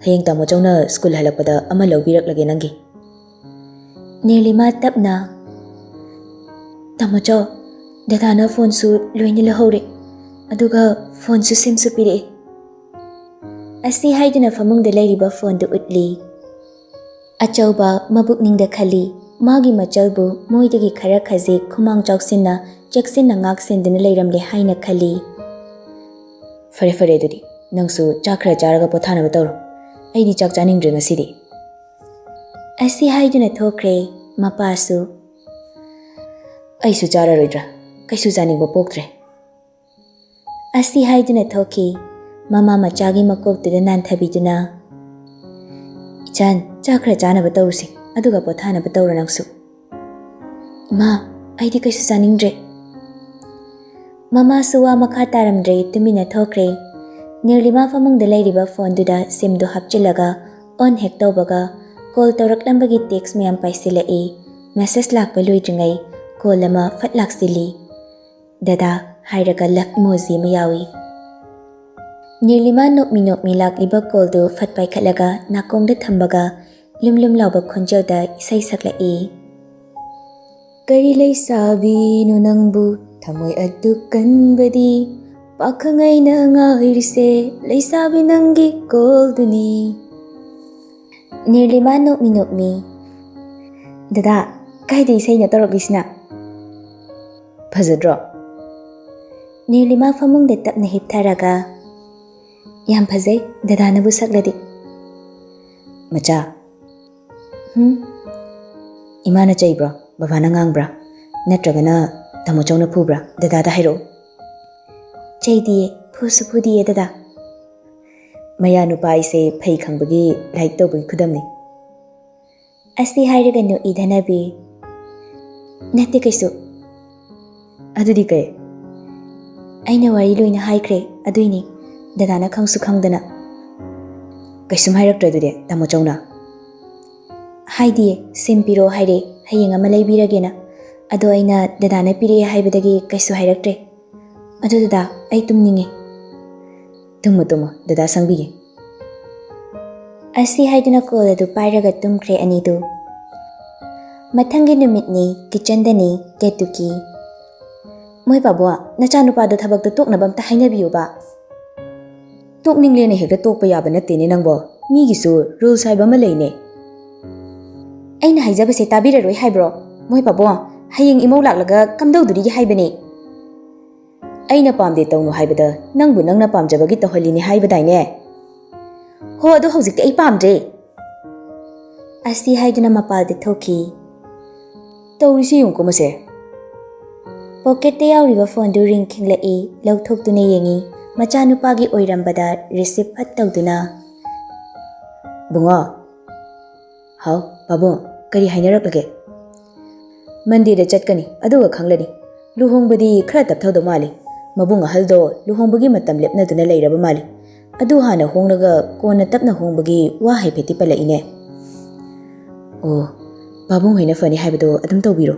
ꯍꯌꯦꯡ ꯇꯥꯃꯣꯆꯧꯅ ꯁ꯭ꯀꯨꯜ ꯍꯜꯂꯛꯄꯗ ꯑꯃ ꯂꯧꯕꯤꯔꯛꯂꯒꯦ ꯅꯪꯒꯤ꯫" ꯅꯤꯔꯂꯤꯃꯥ ꯇꯞꯅ, "ꯇꯥꯃꯣꯆꯧ, ꯗꯗꯥꯅ ꯐꯣꯟꯁꯨ ꯂꯣꯏꯅ ꯂꯧꯍꯧꯔꯦ, ꯑꯗꯨꯒ ꯐꯣꯟꯁꯨ ꯁꯤꯝꯁꯨ ꯄꯤꯔꯛꯑꯦ꯫" ꯑꯁꯤ ꯍꯥꯏꯗꯨꯅ ꯐꯃꯨꯡꯗ ꯂꯩꯔꯤꯕ ꯐꯣꯟꯗꯨ ꯎꯠꯂꯤ꯫ ꯑꯆꯧꯕ ꯃꯕꯨꯛꯅꯤꯡꯗ ꯈꯜꯂꯤ, ꯃꯥꯒꯤ ꯃꯆꯜꯕꯨ ꯃꯣꯏꯗꯒꯤ ꯈꯔ ꯈꯖꯤꯛ ꯈꯨꯃꯥꯡ ꯆꯥꯎꯁꯤꯟꯅ ꯆꯦꯛꯁꯤꯟꯅ ꯉꯥꯛ ꯁꯦꯟꯗꯨꯅ ꯂꯩꯔꯝꯂꯦ ꯍꯥꯏꯅ ꯈꯜꯂꯤ꯫ "ꯐꯔꯦ ꯐꯔꯦ, ꯑꯗꯨꯗꯤ ꯅꯪꯁꯨ ꯆꯥꯛ ꯈꯔ ꯆꯥꯔꯒ ꯄꯣꯊꯥꯅꯕ ꯇꯧꯔꯣ, ꯑꯩꯗꯤ ꯆꯥꯛ ꯆꯥꯅꯤꯡꯗ꯭ꯔꯦ ꯉꯁꯤꯗꯤ꯫" ꯑꯁꯤ ꯍꯥꯏꯗꯨꯅ ꯊꯣꯛꯈ꯭ꯔꯦ꯫ ꯃꯄꯥꯁꯨ, "ꯑꯩꯁꯨ ꯆꯥꯔꯔꯣꯏꯗ꯭ꯔꯥ, ꯀꯩꯁꯨ ꯆꯥꯅꯤꯡꯕ ꯄꯣꯛꯇ꯭ꯔꯦ꯫" ꯑꯁꯤ ꯍꯥꯏꯗꯨꯅ ꯊꯣꯛꯈꯤ꯫ ꯃꯃꯥ ꯃꯆꯥꯒꯤ ꯃꯀꯣꯛꯇꯨꯗ ꯅꯥꯟꯊꯕꯤꯗꯨꯅ, "ꯏꯆꯥꯟ, ꯆꯥꯛ ꯈꯔ ꯆꯥꯅꯕ ꯇꯧꯔꯨꯁꯤ, ꯑꯗꯨꯒ ꯄꯣꯊꯥꯅꯕ ꯇꯧꯔꯣ ꯅꯪꯁꯨ꯫" "ꯏꯃꯥ, ꯑꯩꯗꯤ ꯀꯩꯁꯨ ꯆꯥꯅꯤꯡꯗ꯭ꯔꯦ꯫" ꯃꯃꯥꯁꯨ ꯋꯥ ꯃꯈꯥ ꯇꯥꯔꯝꯗ꯭ꯔꯦ, ꯇꯨꯃꯤꯟꯅ ꯊꯣꯛꯈ꯭ꯔꯦ꯫ ꯅꯤꯔꯂꯤꯃꯥ ꯐꯃꯨꯡꯗ ꯂꯩꯔꯤꯕ ꯐꯣꯟꯗꯨꯗ ꯁꯤꯝꯗꯨ ꯍꯥꯞꯆꯤꯜꯂꯒ ꯑꯣꯟ ꯍꯦꯛ ꯇꯧꯕꯒ ꯀꯣꯜ ꯇꯧꯔꯛꯂꯝꯕꯒꯤ ꯇꯦꯛꯁ ꯃꯌꯥꯝ ꯄꯥꯏꯁꯤꯜꯂꯛꯏ꯫ ꯃꯦꯁꯦꯖ ꯂꯥꯛꯄ ꯂꯣꯏꯗ꯭ꯔꯤꯉꯩ ꯀꯣꯜ ꯑꯃ ꯐꯠ ꯂꯥꯛꯁꯤꯜꯂꯤ꯫ "ꯗꯗꯥ" ꯍꯥꯏꯔꯒ ꯂꯚ ꯏꯃꯣꯖꯤ ꯑꯃ ꯌꯥꯎꯏ꯫ ꯅꯤꯔꯂꯤꯃꯥ ꯅꯣꯛꯃꯤ ꯅꯣꯛꯃꯤ ꯂꯥꯛꯂꯤꯕ ꯀꯣꯜꯗꯨ ꯐꯠ ꯄꯥꯏꯈꯠꯂꯒ ꯅꯥꯀꯣꯡꯗ ꯊꯝꯕꯒ ꯂꯨꯝ ꯂꯨꯝ ꯂꯥꯎꯕ ꯈꯣꯟꯖꯦꯜꯗ ꯏꯁꯩ ꯁꯛꯂꯛꯏ꯫ "ꯀꯔꯤ ꯂꯩꯁꯥꯕꯤꯅꯣ ꯅꯪꯕꯨ ꯊꯃꯣꯏ ꯑꯗꯨ ꯀꯟꯕꯗꯤ, ꯄꯥꯈꯪ ꯑꯩꯅ ꯉꯥꯏꯔꯤꯁꯦ, ꯂꯩꯁꯥꯕꯤ ꯅꯪꯒꯤ ꯀꯣꯜꯗꯨꯅꯤ꯫" ꯅꯤꯔꯂꯤꯃꯥ ꯅꯣꯛꯃꯤ ꯅꯣꯛꯃꯤ, "ꯗꯗꯥ, ꯀꯥꯏꯗ ꯏꯁꯩꯅꯣ ꯇꯧꯔꯛꯂꯤꯁꯤꯅ?" "ꯐꯖꯗ꯭ꯔꯣ?" ꯅꯤꯔꯂꯤꯃꯥ ꯐꯃꯨꯡꯗ ꯇꯞꯅ ꯍꯤꯞꯊꯔꯒ, "ꯌꯥꯝ ꯐꯖꯩ, ꯗꯗꯥꯅꯕꯨ ꯁꯛꯂꯗꯤ꯫" "ꯃꯆꯥ, ꯍꯨꯝ? ꯏꯃꯥꯅ ꯆꯩꯕ꯭ꯔꯣ? ꯕꯕꯥꯅ ꯉꯥꯡꯕ꯭ꯔꯥ? ꯅꯠꯇ꯭ꯔꯒꯅ ꯇꯥꯃꯣ ꯆꯧꯅ ꯐꯨꯕ꯭ꯔꯥ? ꯗꯗꯥꯗ ꯍꯥꯏꯔꯛꯎ꯫" "ꯆꯩꯗꯤꯌꯦ, ꯐꯨꯁꯨ ꯐꯨꯗꯤꯌꯦ ꯗꯗꯥ꯫" "ꯃꯌꯥ ꯅꯨꯄꯥ ꯑꯩꯁꯦ ꯐꯩ ꯈꯪꯕꯒꯤ ꯂꯥꯏꯔꯤꯛ ꯇꯧꯕꯒꯤ ꯈꯨꯗꯝꯅꯤ꯫" ꯑꯁꯤ ꯍꯥꯏꯔꯒ ꯅꯣꯛꯏ ꯙꯅꯕꯤꯔ꯫ "ꯅꯠꯇꯦ ꯀꯩꯁꯨ꯫" "ꯑꯗꯨꯗꯤ ꯀꯩ?" "ꯑꯩꯅ ꯋꯥꯔꯤ ꯂꯣꯏꯅ ꯍꯥꯏꯈ꯭ꯔꯦ, ꯑꯗꯨꯏꯅꯤ꯫ ꯗꯗꯥꯅ ꯈꯪꯁꯨ ꯈꯪꯗꯅ꯫" "ꯀꯩꯁꯨꯝ ꯍꯥꯏꯔꯛꯇ꯭ꯔꯦ ꯑꯗꯨꯗꯤ ꯇꯥꯃꯣ ꯆꯧꯅ?" "ꯍꯥꯏꯗꯤꯌꯦ, ꯁꯤꯝ ꯄꯤꯔꯛꯑꯣ ꯍꯥꯏꯔꯦ, ꯍꯌꯦꯡ ꯑꯃ ꯂꯩꯕꯤꯔꯒꯦꯅ꯫ ꯑꯗꯣ ꯑꯩꯅ ꯗꯗꯥꯅ ꯄꯤꯔꯛꯑꯦ ꯍꯥꯏꯕꯗꯒꯤ ꯀꯩꯁꯨ ꯍꯥꯏꯔꯛꯇ꯭ꯔꯦ꯫ ꯑꯗꯨ ꯗꯗꯥ, ꯑꯩ ꯇꯨꯝꯅꯤꯡꯉꯦ꯫" "ꯇꯨꯝꯃꯣ ꯇꯨꯝꯃꯣ, ꯗꯗꯥ ꯁꯪꯕꯤꯒꯦ꯫" ꯑꯁꯤ ꯍꯥꯏꯗꯨꯅ ꯀꯣꯜ ꯑꯗꯨ ꯄꯥꯏꯔꯒ ꯇꯨꯝꯈ꯭ꯔꯦ ꯑꯅꯤꯗꯨ꯫ ꯃꯊꯪꯒꯤ ꯅꯨꯃꯤꯠꯅꯤ, ꯀꯤꯆꯟꯗꯅꯤ ꯀꯦꯇꯨꯀꯤ꯫ "ꯃꯣꯏ ꯄꯥꯕꯣ, ꯅꯆꯥꯅꯨꯄꯥꯗꯣ ꯊꯕꯛꯇꯣ ꯇꯣꯛꯅꯕ ꯑꯝꯇ ꯍꯥꯏꯅꯕꯤꯌꯨꯕ꯫" "ꯇꯣꯛꯅꯤꯡꯂꯦꯅ ꯍꯦꯛꯇ ꯇꯣꯛꯄ ꯌꯥꯕ ꯅꯠꯇꯦꯅꯦ ꯅꯪꯕꯣ꯫ ꯃꯤꯒꯤꯁꯨ ꯔꯨꯜꯁ ꯍꯥꯏꯕ ꯑꯃ ꯂꯩꯅꯦ꯫" "ꯑꯩꯅ ꯍꯥꯏꯖꯕꯁꯦ ꯇꯥꯕꯤꯔꯔꯣꯏ ꯍꯥꯏꯕ꯭ꯔꯣ? ꯃꯣꯏ ꯄꯥꯕꯣ, ꯍꯌꯦꯡ ꯏꯃꯧ ꯂꯥꯛꯂꯒ ꯀꯝꯗꯧꯗꯣꯔꯤꯒꯦ ꯍꯥꯏꯕꯅꯦ?" "ꯑꯩꯅ ꯄꯥꯝꯗꯦ ꯇꯧꯅꯨ ꯍꯥꯏꯕꯗ ꯅꯪꯕꯨ ꯅꯪꯅ ꯄꯥꯝꯖꯕꯒꯤ ꯇꯧꯍꯜꯂꯤꯅꯦ ꯍꯥꯏꯕꯗꯥꯏꯅꯦ?" "ꯍꯣ, ꯑꯗꯣ ꯍꯧꯖꯤꯛꯇꯤ ꯑꯩ ꯄꯥꯝꯗ꯭ꯔꯦ꯫" ꯑꯁꯤ ꯍꯥꯏꯗꯨꯅ ꯃꯄꯥꯜꯗ ꯊꯣꯛꯈꯤ꯫ "ꯇꯧꯔꯤꯁꯤ ꯌꯦꯡꯉꯨꯀꯣ ꯃꯁꯦ꯫" ꯄꯣꯀꯦꯠꯇ ꯌꯥꯎꯔꯤꯕ ꯐꯣꯟꯗꯨ ꯔꯤꯡ ꯈꯤꯡꯂꯛꯏ꯫ ꯂꯧꯊꯣꯛꯇꯨꯅ ꯌꯦꯡꯉꯤ꯫ ꯃꯆꯥꯅꯨꯄꯥꯒꯤ ꯑꯣꯏꯔꯝꯕꯗ ꯔꯤꯁꯤꯞ ꯐꯠ ꯇꯧꯗꯨꯅ, "ꯕꯨꯡꯉꯣ꯫" "ꯍꯥꯎ ꯄꯥꯕꯨꯡ, ꯀꯔꯤ ꯍꯥꯏꯅꯔꯛꯂꯒꯦ?" "ꯃꯟꯗꯦꯗ ꯆꯠꯀꯅꯤ, ꯑꯗꯨꯒ ꯈꯪꯂꯅꯤ꯫ ꯂꯨꯍꯣꯡꯕꯗꯤ ꯈꯔ ꯇꯞꯊꯧꯗꯧ ꯃꯥꯜꯂꯤ꯫ ꯃꯕꯨꯡ ꯑꯍꯜꯗꯣ ꯂꯨꯍꯣꯡꯕꯒꯤ ꯃꯇꯝ ꯂꯦꯞꯅꯗꯨꯅ ꯂꯩꯔꯕ ꯃꯥꯜꯂꯤ꯫ ꯑꯗꯨ ꯍꯥꯟꯅ ꯍꯣꯡꯂꯒ ꯀꯣꯟꯅ ꯇꯞꯅ ꯍꯣꯡꯕꯒꯤ ꯋꯥ ꯍꯥꯏꯐꯦꯠꯇꯤ ꯄꯜꯂꯛꯏꯅꯦ꯫" "ꯑꯣ, ꯄꯥꯕꯨꯡ ꯍꯣꯏꯅ ꯐꯅꯤ ꯍꯥꯏꯕꯗꯣ ꯑꯗꯨꯝ ꯇꯧꯕꯤꯔꯣ꯫"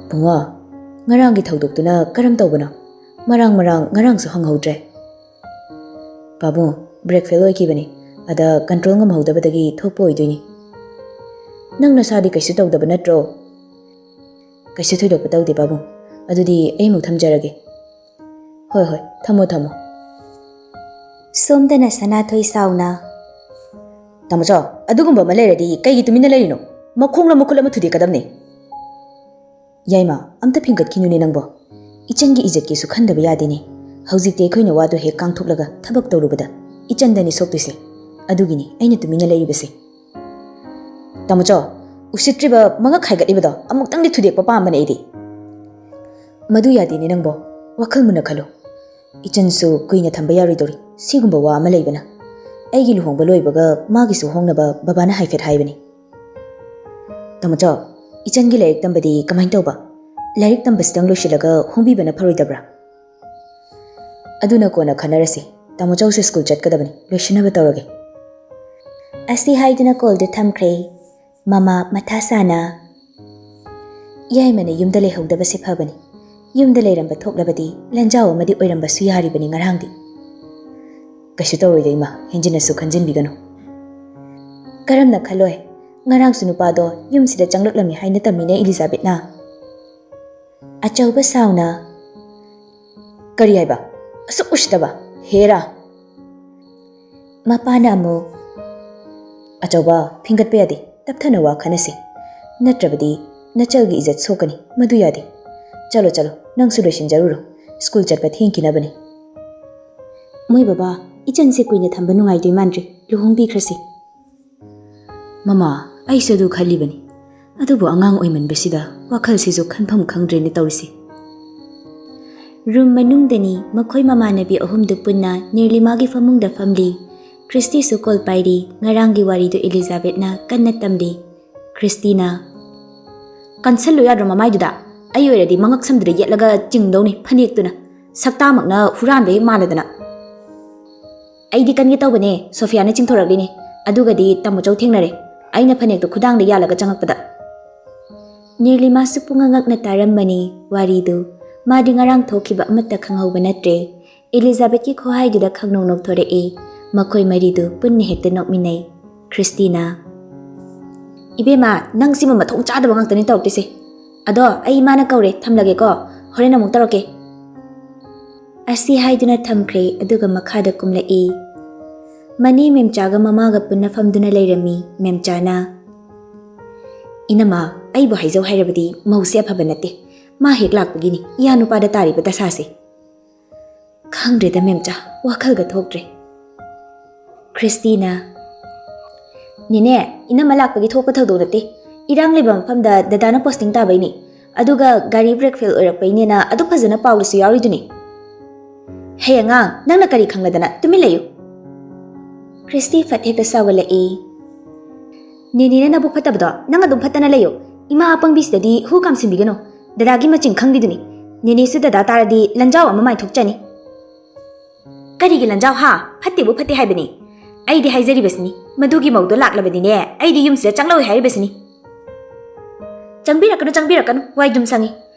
"ꯕꯨꯡꯉꯣ, ꯉꯔꯥꯡꯒꯤ ꯊꯧꯗꯣꯛꯇꯨꯅ ꯀꯔꯝ ꯇꯧꯕꯅꯣ? ꯃꯔꯥꯡ ꯃꯔꯥꯡ ꯉꯔꯥꯡꯁꯨ ꯍꯪꯍꯧꯗ꯭ꯔꯦ꯫" "ꯄꯥꯕꯨꯡ, ꯕ꯭ꯔꯦꯛ ꯐꯦꯜ ꯑꯣꯏꯈꯤꯕꯅꯤ꯫ ꯑꯗ ꯀꯟꯇ꯭ꯔꯣꯜ ꯉꯝꯍꯧꯗꯕꯗꯒꯤ ꯊꯣꯛꯄ ꯑꯣꯏꯗꯣꯏꯅꯤ꯫ ꯅꯪ ꯅꯁꯥꯗꯤ ꯀꯩꯁꯨ ꯇꯧꯗꯕ ꯅꯠꯇ꯭ꯔꯣ?" "ꯀꯩꯁꯨ ꯊꯣꯏꯗꯣꯛꯄ ꯇꯧꯗꯦ ꯄꯥꯕꯨꯡ꯫ ꯑꯗꯨꯗꯤ ꯑꯩ ꯑꯃꯨꯛ ꯊꯝꯖꯔꯒꯦ꯫" "ꯍꯣꯏ ꯍꯣꯏ, ꯊꯝꯃꯣ ꯊꯝꯃꯣ꯫" ꯁꯣꯝꯗꯅ ꯁꯅꯥꯊꯣꯏ ꯁꯥꯎꯅ, "ꯇꯥꯃꯣꯆꯧ, ꯑꯗꯨꯒꯨꯝꯕ ꯑꯃ ꯂꯩꯔꯗꯤ ꯀꯩꯒꯤ ꯇꯨꯃꯤꯟꯅ ꯂꯩꯔꯤꯅꯣ? ꯃꯈꯣꯡꯂ ꯃꯈꯨꯠ ꯑꯃ ꯊꯨꯗꯦꯛꯀꯗꯕꯅꯦ꯫" "ꯌꯥꯏꯃ, ꯑꯝꯇ ꯐꯤꯡꯒꯠꯈꯤꯅꯨꯅꯦ ꯅꯪꯕꯣ꯫ ꯏꯆꯟꯒꯤ ꯏꯖꯠꯀꯤꯁꯨ ꯈꯟꯗꯕ ꯌꯥꯗꯦꯅꯦ꯫ ꯍꯧꯖꯤꯛꯇꯤ ꯑꯩꯈꯣꯏꯅ ꯋꯥꯗꯣ ꯍꯦꯛ ꯀꯥꯡꯊꯣꯛꯂꯒ ꯊꯕꯛ ꯇꯧꯔꯨꯕꯗ ꯏꯆꯟꯗꯅꯤ ꯁꯣꯛꯇꯣꯏꯁꯦ꯫ ꯑꯗꯨꯒꯤꯅꯤ ꯑꯩꯅ ꯇꯨꯃꯤꯟꯅ ꯂꯩꯔꯤꯕꯁꯦ꯫" "ꯇꯥꯃꯣꯆꯧ, ꯎꯁꯤꯠꯇ꯭ꯔꯤꯕ ꯃꯉꯛ ꯍꯥꯏꯒꯠꯂꯤꯕꯗꯣ ꯑꯃꯨꯛꯇꯪꯗꯤ ꯊꯨꯗꯦꯛꯄ ꯄꯥꯝꯕꯅꯦ ꯑꯩꯗꯤ꯫" "ꯃꯗꯨ ꯌꯥꯗꯦꯅꯦ ꯅꯪꯕꯣ꯫ ꯋꯥꯈꯜ ꯃꯨꯟꯅ ꯈꯜꯂꯨ꯫ ꯏꯆꯟꯁꯨ ꯀꯨꯏꯅ ꯊꯝꯕ ꯌꯥꯔꯣꯏꯗꯧꯔꯤ꯫ ꯁꯤꯒꯨꯝꯕ ꯋꯥ ꯑꯃ ꯂꯩꯕꯅ꯫ ꯑꯩꯒꯤ ꯂꯨꯍꯣꯡꯕ ꯂꯣꯏꯕꯒ ꯃꯥꯒꯤꯁꯨ ꯍꯣꯡꯅꯕ ꯕꯕꯥꯅ ꯍꯥꯏꯐꯦꯠ ꯍꯥꯏꯕꯅꯤ꯫" "ꯇꯥꯃꯣꯆꯧ, ꯏꯆꯟꯒꯤ ꯂꯥꯏꯔꯤꯛ ꯇꯝꯕꯗꯤ ꯀꯃꯥꯏꯅ ꯇꯧꯕ? ꯂꯥꯏꯔꯤꯛ ꯇꯝꯕꯁꯤꯗꯪ ꯂꯣꯏꯁꯤꯜꯂꯒ ꯍꯣꯡꯕꯤꯕꯅ ꯐꯔꯣꯏꯗꯕ꯭ꯔꯥ?" "ꯑꯗꯨꯅ ꯀꯣꯟꯅ ꯈꯟꯅꯔꯁꯤ꯫ ꯇꯥꯃꯣꯆꯧꯁꯦ ꯁ꯭ꯀꯨꯜ ꯆꯠꯀꯗꯕꯅꯤ, ꯂꯣꯏꯁꯤꯟꯅꯕ ꯇꯧꯔꯒꯦ꯫" ꯑꯁꯤ ꯍꯥꯏꯗꯨꯅ ꯀꯣꯜꯗꯨ ꯊꯝꯈ꯭ꯔꯦ꯫ ꯃꯃꯥ ꯃꯊꯥ ꯁꯥꯅ, "ꯌꯥꯏꯃꯅ ꯌꯨꯝꯗ ꯂꯩꯍꯧꯗꯕꯁꯦ ꯐꯕꯅꯤ꯫ ꯌꯨꯝꯗ ꯂꯩꯔꯝꯕ ꯊꯣꯛꯂꯕꯗꯤ ꯂꯟꯖꯥꯎ ꯑꯃꯗꯤ ꯑꯣꯏꯔꯝꯕꯁꯨ ꯌꯥꯔꯤꯕꯅꯤ ꯉꯔꯥꯡꯗꯤ꯫" "ꯀꯩꯁꯨ ꯇꯧꯔꯣꯏꯗ ꯏꯃꯥ, ꯍꯦꯟꯖꯤꯟꯅꯁꯨ ꯈꯟꯖꯤꯟꯕꯤꯒꯅꯨ꯫" "ꯀꯔꯝꯅ ꯈꯜꯂꯣꯏ? ꯉꯔꯥꯡꯁꯨ ꯅꯨꯄꯥꯗꯣ ꯌꯨꯝꯁꯤꯗ ꯆꯪꯂꯛꯂꯝꯃꯤ ꯍꯥꯏꯅ ꯇꯝꯃꯤꯅꯦ ꯏꯂꯤꯖꯥꯕꯦꯠꯅ꯫ ꯑꯆꯧꯕ ꯁꯥꯎꯅ, "ꯀꯔꯤ ꯍꯥꯏꯕ? ꯑꯁꯨꯛ ꯎꯁꯤꯠꯇꯕ! ꯍꯦꯔꯥ!" ꯃꯄꯥꯅ ꯑꯃꯨꯛ, "ꯑꯆꯧꯕ, ꯐꯤꯡꯒꯠꯄ ꯌꯥꯗꯦ, ꯇꯞꯊꯅ ꯋꯥ ꯈꯟꯅꯁꯤ, ꯅꯠꯇ꯭ꯔꯕꯗꯤ ꯅꯆꯜꯒꯤ ꯏꯖꯠ ꯁꯣꯛꯀꯅꯤ, ꯃꯗꯨ ꯌꯥꯗꯦ꯫ ꯆꯠꯂꯣ, ꯆꯠꯂꯣ, ꯅꯪꯁꯨ ꯂꯣꯏꯁꯤꯟꯖꯔꯨꯔꯣ, ꯁ꯭ꯀꯨꯜ ꯆꯠꯄ ꯊꯦꯡꯈꯤꯅꯕꯅꯤ꯫" "ꯃꯣꯏ ꯕꯕꯥ, ꯏꯆꯟꯁꯦ ꯀꯨꯏꯅ ꯊꯝꯕ ꯅꯨꯡꯉꯥꯏꯗꯣꯏ ꯃꯥꯟꯗ꯭ꯔꯦ, ꯂꯨꯍꯣꯡꯕꯤꯈ꯭ꯔꯁꯤ꯫" "ꯃꯃꯥ, ꯑꯩꯁꯨ ꯑꯗꯨ ꯈꯜꯂꯤꯕꯅꯤ꯫ ꯑꯗꯨꯕꯨ ꯑꯉꯥꯡ ꯑꯣꯏꯃꯟꯕꯁꯤꯗ ꯋꯥꯈꯜꯁꯤꯁꯨ ꯈꯟꯐꯝ ꯈꯪꯗ꯭ꯔꯦꯅꯦ ꯇꯧꯔꯤꯁꯤ꯫" ꯔꯨꯝ ꯃꯅꯨꯡꯗꯅꯤ ꯃꯈꯣꯏ ꯃꯃꯥꯟꯅꯕꯤ ꯑꯍꯨꯝꯗꯨ ꯄꯨꯟꯅ ꯅꯤꯔꯂꯤꯃꯥꯒꯤ ꯐꯃꯨꯡꯗ ꯐꯝꯂꯤ꯫ ꯈ꯭ꯔꯤꯁꯇꯤꯁꯨ ꯀꯣꯜ ꯄꯥꯏꯔꯤ꯫ ꯉꯔꯥꯡꯒꯤ ꯋꯥꯔꯤꯗꯨ ꯏꯂꯤꯖꯥꯕꯦꯠꯅ ꯀꯟꯅ ꯇꯝꯂꯤ꯫ ꯈ꯭ꯔꯤꯁꯇꯤꯅ, "ꯀꯟꯁꯜꯂꯨ ꯌꯥꯗ꯭ꯔꯣ ꯃꯃꯥꯏꯗꯨꯗ? ꯑꯩ ꯑꯣꯏꯔꯗꯤ ꯃꯉꯛ ꯁꯝꯗꯨꯗ ꯌꯦꯠꯂꯒ ꯆꯤꯡꯗꯧꯅꯤ ꯐꯅꯦꯛꯇꯨꯅ꯫ ꯁꯛꯇꯥꯃꯛꯅ ꯍꯨꯔꯥꯟꯕ ꯍꯦꯛ ꯃꯥꯜꯂꯗꯅ꯫" "ꯑꯩꯗꯤ ꯀꯟꯒꯦ ꯇꯧꯕꯅꯦ, ꯁꯣꯐꯤꯌꯥꯅ ꯆꯤꯡꯊꯣꯔꯛꯂꯤꯅꯦ꯫ ꯑꯗꯨꯒꯗꯤ ꯇꯥꯃꯣꯆꯧ ꯊꯦꯡꯅꯔꯦ꯫ ꯑꯩꯅ ꯐꯅꯦꯛꯇꯣ ꯈꯨꯗꯥꯡꯗ ꯌꯥꯜꯂꯒ ꯆꯪꯉꯛꯄꯗ꯫" ꯅꯤꯔꯂꯤꯃꯥꯁꯨ ꯄꯨꯡꯉꯛ ꯉꯛꯅ ꯇꯥꯔꯝꯕꯅꯤ ꯋꯥꯔꯤꯗꯨ꯫ ꯃꯥꯗꯤ ꯉꯔꯥꯡ ꯊꯣꯛꯈꯤꯕ ꯑꯃꯠꯇ ꯈꯪꯍꯧꯕ ꯅꯠꯇ꯭ꯔꯦ꯫ ꯏꯂꯤꯖꯥꯕꯦꯠꯀꯤ ꯈꯨꯍꯥꯏꯗꯨꯗ ꯈꯪꯅꯣꯛ ꯅꯣꯛꯊꯣꯔꯛꯏ꯫ ꯃꯈꯣꯏ ꯃꯔꯤꯗꯨ ꯄꯨꯟꯅ ꯍꯦꯛꯇ ꯅꯣꯛꯃꯤꯟꯅꯩ꯫ ꯈ꯭ꯔꯤꯁꯇꯤꯅ, "ꯏꯕꯦꯝꯃ, ꯅꯪ ꯁꯤꯃ ꯃꯊꯣꯡ ꯆꯥꯗꯕ ꯉꯥꯛꯇꯅꯤ ꯇꯧꯔꯛꯇꯣꯏꯁꯦ꯫ ꯑꯗꯣ ꯑꯩ ꯏꯃꯥꯅ ꯀꯧꯔꯦ, ꯊꯝꯂꯒꯦꯀꯣ꯫ ꯍꯣꯔꯦꯟ ꯑꯃꯨꯛ ꯇꯧꯔꯛꯀꯦ꯫" ꯑꯁꯤ ꯍꯥꯏꯗꯨꯅ ꯊꯝꯈ꯭ꯔꯦ, ꯑꯗꯨꯒ ꯃꯈꯥꯗ ꯀꯨꯝꯂꯛꯏ꯫ ꯃꯅꯦ ꯃꯦꯝꯆꯥꯒ ꯃꯃꯥꯒ ꯄꯨꯟꯅ ꯐꯝꯗꯨꯅ ꯂꯩꯔꯝꯃꯤ꯫ ꯃꯦꯝꯆꯥꯅ, "ꯏꯅꯝꯃ, ꯑꯩꯕꯨ ꯍꯥꯏꯖꯧ ꯍꯥꯏꯔꯕꯗꯤ ꯃꯧꯁꯦ ꯑꯐꯕ ꯅꯠꯇꯦ꯫ ꯃꯥ ꯍꯦꯛ ꯂꯥꯛꯄꯒꯤꯅꯤ ꯏꯌꯥ ꯅꯨꯄꯥꯗ ꯇꯥꯔꯤꯕ ꯗꯁꯥꯁꯦ꯫" "ꯈꯪꯗ꯭ꯔꯦꯗ ꯃꯦꯝꯆꯥ, ꯋꯥꯈꯜꯒ ꯊꯣꯛꯇ꯭ꯔꯦ꯫" ꯈ꯭ꯔꯤꯁꯇꯤꯅ, "ꯅꯦꯅꯦ, ꯏꯅꯝꯃ ꯂꯥꯛꯄꯒꯤ ꯊꯣꯛꯄ ꯊꯧꯗꯣꯛ ꯅꯠꯇꯦ꯫ ꯏꯔꯥꯡ ꯂꯩꯕ ꯃꯐꯝꯗ ꯗꯗꯥꯅ ꯄꯣꯁꯇꯤꯡ ꯇꯥꯕꯩꯅꯤ꯫ ꯑꯗꯨꯒ ꯒꯥꯔꯤ ꯕ꯭ꯔꯦꯛ ꯐꯦꯜ ꯑꯣꯏꯔꯛꯄꯩꯅꯦꯅ ꯑꯗꯨꯛ ꯐꯖꯅ ꯄꯥꯎꯗꯁꯨ ꯌꯥꯎꯔꯤꯗꯨꯅꯤ꯫ ꯍꯩ ꯑꯉꯥꯡ, ꯅꯪꯅ ꯀꯔꯤ ꯈꯪꯂꯗꯅ? ꯇꯨꯃꯤꯟ ꯂꯩꯌꯨ꯫" ꯈ꯭ꯔꯤꯁꯇꯤ ꯐꯠ ꯍꯦꯛꯇ ꯁꯥꯎꯒꯠꯂꯛꯏ꯫ "ꯅꯦꯅꯦꯅ ꯅꯕꯨꯛ ꯐꯠꯇꯕꯗꯣ ꯅꯪ ꯑꯗꯨꯝ ꯐꯠꯇꯅ ꯂꯩꯌꯨ꯫ ꯏꯃꯥ ꯑꯄꯪꯕꯤꯁꯤꯗꯗꯤ ꯍꯨ ꯀꯥꯝꯁꯤꯟꯕꯤꯒꯅꯨ꯫ ꯗꯗꯥꯒꯤ ꯃꯆꯤꯡ ꯈꯪꯗ꯭ꯔꯤꯗꯨꯅꯤ꯫ ꯅꯦꯅꯦꯁꯨ ꯗꯗꯥ ꯇꯥꯔꯗꯤ ꯂꯟꯖꯥꯎ ꯑꯃ ꯃꯥꯏꯊꯣꯛꯆꯅꯤ꯫" "ꯀꯔꯤꯒꯤ ꯂꯟꯖꯥꯎ ꯍꯥ? ꯐꯠꯇꯦꯕꯨ ꯐꯠꯇꯦ ꯍꯥꯏꯕꯅꯤ꯫ ꯑꯩꯗꯤ ꯍꯥꯏꯖꯔꯤꯕꯁꯤꯅꯤ, ꯃꯗꯨꯒꯤ ꯃꯧꯗꯣ ꯂꯥꯛꯂꯕꯗꯤꯅꯦ, ꯑꯩꯗꯤ ꯌꯨꯝꯁꯤꯗ ꯆꯪꯂꯛꯑꯣꯏ ꯍꯥꯏꯔꯤꯕꯁꯤꯅꯤ꯫" "ꯆꯪꯕꯤꯔꯛꯀꯅꯨ, ꯆꯪꯕꯤꯔꯛꯀꯅꯨ, ꯋꯥꯏꯗꯨꯝ ꯁꯪꯉꯤ꯫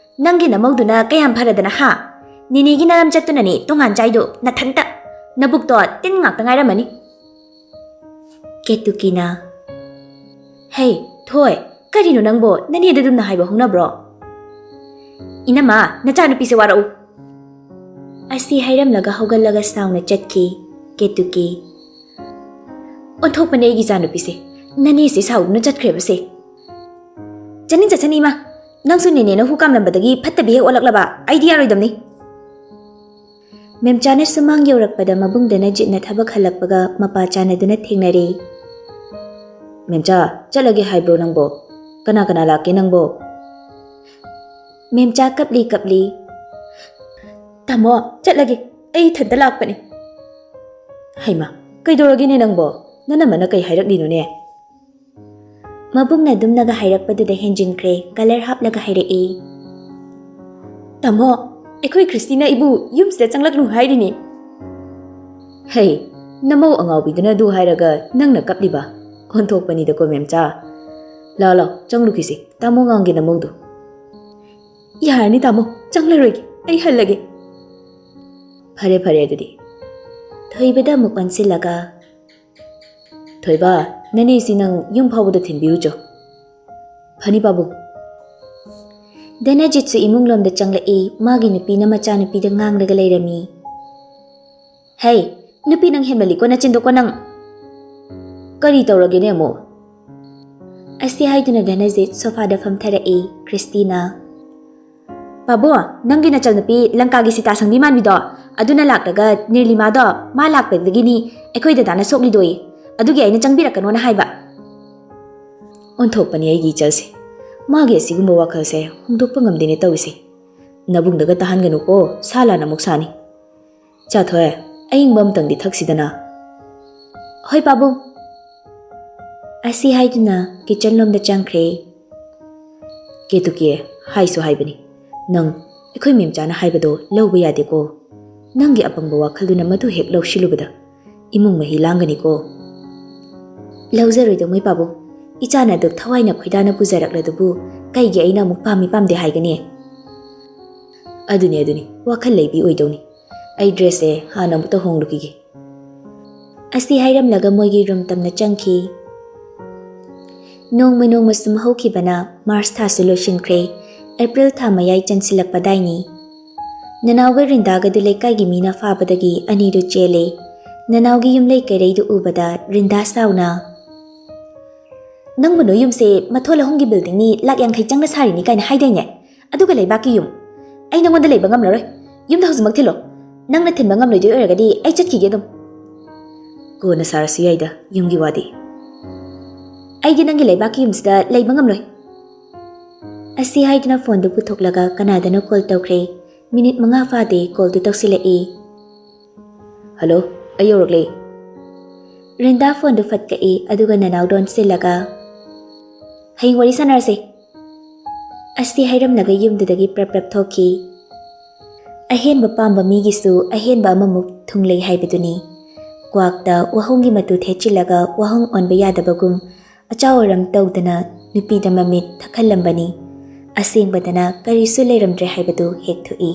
ꯅꯪꯒꯤ ꯅꯃꯧꯗꯨꯅ ꯀꯌꯥꯝ ꯐꯔꯗꯅ ꯍꯥ? ꯅꯦꯅꯦꯒꯤ ꯅꯔꯝ ꯆꯠꯇꯨꯅꯅꯦ ꯇꯣꯉꯥꯟ ꯆꯥꯏꯗꯣ, ꯅꯊꯟꯇ꯫ ꯅꯕꯨꯛꯇꯣ ꯇꯤꯟ ꯉꯥꯛꯇ ꯉꯥꯏꯔꯝꯃꯅꯤ꯫" ꯀꯦꯇꯨꯀꯤꯅ, "ꯍꯦ, ꯊꯣꯏ, ꯀꯔꯤꯅꯣ ꯅꯪꯕꯣ? ꯅꯅꯦꯗ ꯑꯗꯨꯝꯅ ꯍꯥꯏꯕ ꯍꯧꯅꯕ꯭ꯔꯣ?" "ꯏꯅꯝꯃ, ꯅꯆꯥꯅꯨꯄꯤꯁꯦ ꯋꯥꯔꯛꯎ!" ꯑꯁꯤ ꯍꯥꯏꯔꯝꯂꯒ ꯍꯧꯒꯠꯂꯒ ꯁꯥꯎꯅ ꯆꯠꯈꯤ ꯀꯦꯇꯨꯀꯤ꯫ "ꯑꯣꯟꯊꯣꯛꯄꯅꯦ ꯑꯩꯒꯤ ꯏꯆꯥꯅꯨꯄꯤꯁꯦ, ꯅꯅꯦꯁꯦ ꯁꯥꯎꯗꯨꯅ ꯆꯠꯈ꯭ꯔꯦꯕꯁꯦ꯫ ꯆꯠꯅꯤꯡ ꯆꯠꯁꯅꯤ ꯏꯃꯥ, ꯅꯪꯁꯨ ꯅꯦꯅꯦꯅ ꯍꯨ ꯀꯥꯝꯂꯝꯕꯗꯒꯤ ꯐꯠꯇꯕꯤ ꯍꯦꯛ ꯑꯣꯜꯂꯛꯂꯕ, ꯑꯩꯗꯤ ꯌꯥꯔꯣꯏꯗꯕꯅꯤ!" ꯃꯦꯝꯆꯥꯅ ꯁꯨꯃꯥꯡ ꯌꯧꯔꯛꯄꯗ ꯃꯕꯨꯡ ꯗꯅꯖꯤꯠꯅ ꯊꯕꯛ ꯍꯜꯂꯛꯄꯒ ꯃꯄꯥ ꯆꯥꯟꯅꯗꯨꯅ ꯊꯦꯡꯅꯔꯦ꯫ "ꯃꯦꯝꯆꯥ, ꯆꯠꯂꯒꯦ ꯍꯥꯏꯕ꯭ꯔꯣ ꯅꯪꯕꯣ? ꯀꯅꯥ ꯀꯅꯥ ꯂꯥꯛꯀꯦ ꯅꯪꯕꯣ?" ꯃꯦꯝꯆꯥ ꯀꯞꯂꯤ ꯀꯞꯂꯤ, "ꯇꯥꯃꯣ, ꯆꯠꯂꯒꯦ, ꯑꯩ ꯏꯊꯟꯇ ꯂꯥꯛꯄꯅꯦ꯫" "ꯍꯩꯃꯥ, ꯀꯩꯗꯧꯔꯒꯦꯅꯦ ꯅꯪꯕꯣ? ꯅꯅꯝꯃꯅ ꯀꯩ ꯍꯥꯏꯔꯛꯂꯤꯅꯣꯅꯦ?" ꯃꯕꯨꯡꯅ ꯑꯗꯨꯝꯅꯒ ꯍꯥꯏꯔꯛꯄꯗꯨꯗ ꯍꯦꯟꯖꯤꯟꯈ꯭ꯔꯦ꯫ ꯀꯂꯔ ꯍꯥꯞꯂꯒ ꯍꯥꯏꯔꯛꯏ, "ꯇꯥꯃꯣ, ꯑꯩꯈꯣꯏ ꯈ꯭ꯔꯤꯁꯇꯤꯅ ꯑꯩꯕꯨ ꯌꯨꯝꯁꯤꯗ ꯆꯪꯂꯛꯅꯨ ꯍꯥꯏꯔꯤꯅꯤ꯫" "ꯍꯩ, ꯅꯃꯧ ꯑꯉꯥꯎꯕꯤꯗꯨꯅ ꯑꯗꯨ ꯍꯥꯏꯔꯒ ꯅꯪꯅ ꯀꯞꯂꯤꯕ? ꯑꯣꯟꯊꯣꯛꯄꯅꯤꯗꯀꯣ ꯃꯦꯝꯆꯥ꯫ ꯂꯥꯎ ꯂꯥꯎ, ꯆꯪꯂꯨꯈꯤꯁꯤ, ꯇꯥꯃꯣ ꯉꯥꯡꯒꯦ ꯅꯃꯧꯗꯨ꯫" "ꯌꯥꯔꯅꯤ ꯇꯥꯃꯣ, ꯆꯪꯂꯔꯣꯏꯒꯦ, ꯑꯩ ꯍꯜꯂꯒꯦ꯫" "ꯐꯔꯦ ꯐꯔꯦ ꯑꯗꯨꯗꯤ꯫" ꯊꯣꯏꯕꯗ ꯑꯃꯨꯛ ꯑꯣꯟꯁꯤꯜꯂꯒ, "ꯊꯣꯏꯕ, ꯅꯅꯦꯁꯤ ꯅꯪ ꯌꯨꯝ ꯐꯥꯎꯕꯗ ꯊꯤꯟꯕꯤꯔꯨꯆꯣ꯫" "ꯐꯅꯤ ꯄꯥꯕꯨꯡ꯫" ꯙꯅꯖꯤꯠꯁꯨ ꯏꯃꯨꯡ ꯂꯣꯝꯗ ꯆꯪꯂꯛꯏ꯫ ꯃꯥꯒꯤ ꯅꯨꯄꯤꯅ ꯃꯆꯥꯅꯨꯄꯤꯗ ꯉꯥꯡꯂꯒ ꯂꯩꯔꯝꯃꯤ꯫ "ꯍꯩ, ꯅꯨꯄꯤ ꯅꯪ ꯍꯦꯟꯃꯜꯂꯤꯀꯣ ꯅꯆꯤꯟꯗꯣꯀꯣ ꯅꯪ!" "ꯀꯔꯤ ꯇꯧꯔꯒꯦꯅꯦ ꯑꯃꯨꯛ?" ꯑꯁꯤ ꯍꯥꯏꯗꯨꯅ ꯙꯅꯖꯤꯠ ꯁꯣꯐꯥꯗ ꯐꯝꯊꯔꯛꯏ꯫ ꯈ꯭ꯔꯤꯁꯇꯤꯅ, "ꯄꯥꯕꯨꯡ, ꯅꯪꯒꯤ ꯅꯆꯜꯅꯨꯄꯤ ꯂꯪꯀꯥꯒꯤ ꯁꯤꯇꯥ ꯁꯪꯕꯤ ꯃꯥꯟꯕꯤꯗꯣ, ꯑꯗꯨꯅ ꯂꯥꯛꯂꯒ ꯅꯤꯔꯂꯤꯃꯥꯗꯣ ꯃꯥ ꯂꯥꯛꯄꯗꯒꯤꯅꯤ ꯑꯩꯈꯣꯏ ꯗꯗꯥꯅ ꯁꯣꯛꯂꯤꯗꯣꯌꯦ꯫ ꯑꯗꯨꯒꯤ ꯑꯩꯅ ꯆꯪꯕꯤꯔꯛꯀꯅꯣꯅ ꯍꯥꯏꯕ꯫" "ꯑꯣꯟꯊꯣꯛꯄꯅꯤ ꯑꯩꯒꯤ ꯏꯆꯜꯁꯦ꯫ ꯃꯥꯒꯤ ꯑꯁꯤꯒꯨꯝꯕ ꯋꯥꯈꯜꯁꯦ ꯍꯣꯡꯗꯣꯛꯄ ꯉꯝꯗꯦꯅꯦ ꯇꯧꯔꯤꯁꯦ꯫ ꯅꯕꯨꯡꯗꯒ ꯇꯥꯍꯟꯒꯅꯨꯀꯣ, ꯁꯥ ꯂꯥꯟ ꯑꯃꯨꯛ ꯁꯥꯅꯤ꯫ ꯆꯥꯊꯣꯏ, ꯑꯏꯪꯕ ꯑꯃꯇꯪꯗꯤ ꯊꯛꯁꯤꯗꯅ꯫" "ꯍꯣꯏ ꯄꯥꯕꯨꯡ꯫" ꯑꯁꯤ ꯍꯥꯏꯗꯨꯅ ꯀꯤꯆꯟ ꯂꯣꯝꯗ ꯆꯪꯈ꯭ꯔꯦ꯫ "ꯀꯦꯇꯨꯀꯤ, ꯍꯥꯏꯁꯨ ꯍꯥꯏꯕꯅꯤ, ꯅꯪ ꯑꯩꯈꯣꯏ ꯃꯦꯝꯆꯥꯅ ꯍꯥꯏꯕꯗꯣ ꯂꯧꯕ ꯌꯥꯗꯦꯀꯣ꯫ ꯅꯪꯒꯤ ꯑꯄꯪꯕ ꯋꯥꯈꯜꯗꯨꯅ ꯃꯗꯨ ꯍꯦꯛ ꯂꯧꯁꯤꯜꯂꯨꯕꯗ ꯏꯃꯨꯡ ꯃꯍꯤ ꯂꯥꯡꯒꯅꯤꯀꯣ꯫" "ꯂꯧꯖꯔꯣꯏꯗꯧꯉꯩ ꯄꯥꯕꯨꯡ, ꯏꯆꯥꯅ ꯑꯗꯨꯛ ꯊꯋꯥꯏꯅ ꯈꯣꯏꯗꯥꯅ ꯄꯨꯖꯔꯛꯂꯗꯨꯕꯨ ꯀꯩꯒꯤ ꯑꯩꯅ ꯑꯃꯨꯛ ꯄꯥꯝꯃꯤ ꯄꯥꯝꯗꯦ ꯍꯥꯏꯒꯅꯤ?" "ꯑꯗꯨꯅꯤ, ꯑꯗꯨꯅꯤ, ꯋꯥꯈꯜ ꯂꯩꯕꯤ ꯑꯣꯏꯗꯧꯅꯤ꯫ ꯑꯩ ꯗ꯭ꯔꯦꯁꯁꯦ ꯍꯥꯟꯅ ꯑꯃꯨꯛꯇ ꯍꯣꯡꯂꯨꯈꯤꯒꯦ꯫" ꯑꯁꯤ ꯍꯥꯏꯔꯝꯂꯒ ꯃꯣꯏꯒꯤ ꯔꯨꯝ ꯇꯝꯅ ꯆꯪꯈꯤ꯫ ꯅꯣꯡꯃ ꯅꯣꯡꯃ ꯁꯨꯝ ꯍꯧꯈꯤꯕꯅ ꯃꯥꯔꯆ ꯊꯥꯁꯨ ꯂꯣꯏꯁꯤꯟꯈ꯭ꯔꯦ꯫ ꯑꯦꯄ꯭ꯔꯤꯜ ꯊꯥ ꯃꯌꯥꯏ ꯆꯟꯁꯤꯜꯂꯛꯄꯗꯥꯏꯅꯤ꯫ ꯅꯅꯥꯎꯒ ꯔꯤꯟꯗꯥꯒꯗꯨ ꯂꯩꯀꯥꯏꯒꯤ ꯃꯤꯅ ꯐꯥꯕꯗꯒꯤ ꯑꯅꯤꯗꯨ ꯆꯦꯜꯂꯦ꯫ ꯅꯅꯥꯎꯒꯤ ꯌꯨꯝ ꯂꯩ ꯀꯩꯔꯩꯗꯨ ꯎꯕꯗ ꯔꯤꯟꯗꯥ ꯁꯥꯎꯅ, "ꯅꯪꯕꯨ ꯅꯣꯏ ꯌꯨꯝꯁꯦ ꯃꯊꯣꯜ ꯑꯍꯨꯝꯒꯤ ꯕꯤꯜꯗꯤꯡꯅꯤ, ꯂꯥꯛ ꯌꯥꯡꯈꯩ ꯆꯪꯅ ꯁꯥꯔꯤꯅꯤ ꯀꯥꯏꯅ ꯍꯥꯏꯗꯥꯏꯅꯦ? ꯑꯗꯨꯒ ꯂꯩꯕꯥꯛꯀꯤ ꯌꯨꯝ? ꯑꯩ ꯅꯪꯉꯣꯟꯗ ꯂꯩꯕ ꯉꯝꯂꯔꯣꯏ꯫ ꯌꯨꯝꯗ ꯍꯧꯖꯤꯛꯃꯛ ꯊꯤꯜꯂꯣ꯫ ꯅꯪꯅ ꯊꯤꯟꯕ ꯉꯝꯂꯣꯏꯗꯣꯏ ꯑꯣꯏꯔꯒꯗꯤ ꯑꯩ ꯆꯠꯈꯤꯒꯦ ꯑꯗꯨꯝ꯫ ꯀꯣꯟꯅ ꯁꯥꯔꯁꯨ ꯌꯥꯏꯗ, ꯌꯨꯝꯒꯤ ꯋꯥꯗꯤ꯫ ꯑꯩꯗꯤ ꯅꯪꯒꯤ ꯂꯩꯕꯥꯛꯀꯤ ꯌꯨꯝꯁꯤꯗ ꯂꯩꯕ ꯉꯝꯂꯣꯏ꯫" ꯑꯁꯤ ꯍꯥꯏꯗꯨꯅ ꯐꯣꯟꯗꯨ ꯄꯨꯊꯣꯛꯂꯒ ꯀꯅꯥꯗꯅꯣ ꯀꯣꯜ ꯇꯧꯈ꯭ꯔꯦ꯫ ꯃꯤꯅꯤꯠ ꯃꯉꯥ ꯐꯥꯗꯦ ꯀꯣꯜꯗꯨ ꯇꯧꯁꯤꯜꯂꯛꯏ꯫ "ꯍꯜꯂꯣ, ꯑꯩ ꯌꯧꯔꯛꯂꯦ꯫" ꯔꯤꯟꯗꯥ ꯐꯣꯟꯗꯨ ꯐꯠ ꯀꯛꯏ, ꯑꯗꯨꯒ ꯅꯅꯥꯎꯗ ꯑꯣꯟꯁꯤꯜꯂꯒ, "ꯍꯌꯦꯡ ꯋꯥꯔꯤ ꯁꯥꯟꯅꯔꯁꯦ꯫" ꯑꯁꯤ ꯍꯥꯏꯔꯝꯂꯒ ꯌꯨꯝꯗꯨꯗꯒꯤ ꯄ꯭ꯔꯞ ꯄ꯭ꯔꯞ ꯊꯣꯛꯈꯤ꯫ ꯑꯍꯦꯟꯕ ꯄꯥꯝꯕ ꯃꯤꯒꯤꯁꯨ ꯑꯍꯦꯟꯕ ꯑꯃꯃꯨꯛ ꯊꯨꯡꯂꯩ ꯍꯥꯏꯕꯗꯨꯅꯤ꯫ ꯀ꯭ꯋꯥꯛꯇ ꯋꯥꯍꯣꯡꯒꯤ ꯃꯇꯨ ꯊꯦꯠꯆꯤꯜꯂꯒ ꯋꯥꯍꯣꯡ ꯑꯣꯟꯕ ꯌꯥꯗꯕꯒꯨꯝ, ꯑꯆꯥꯎ ꯑꯔꯝ ꯇꯧꯗꯅ ꯅꯨꯄꯤꯗ ꯃꯃꯤꯠ ꯊꯛꯍꯜꯂꯝꯕꯅꯤ꯫ ꯑꯁꯦꯡꯕꯗꯅ ꯀꯔꯤꯁꯨ ꯂꯩꯔꯝꯗ꯭ꯔꯦ ꯍꯥꯏꯕꯗꯨ ꯍꯦꯛ ꯊꯣꯛꯏ꯫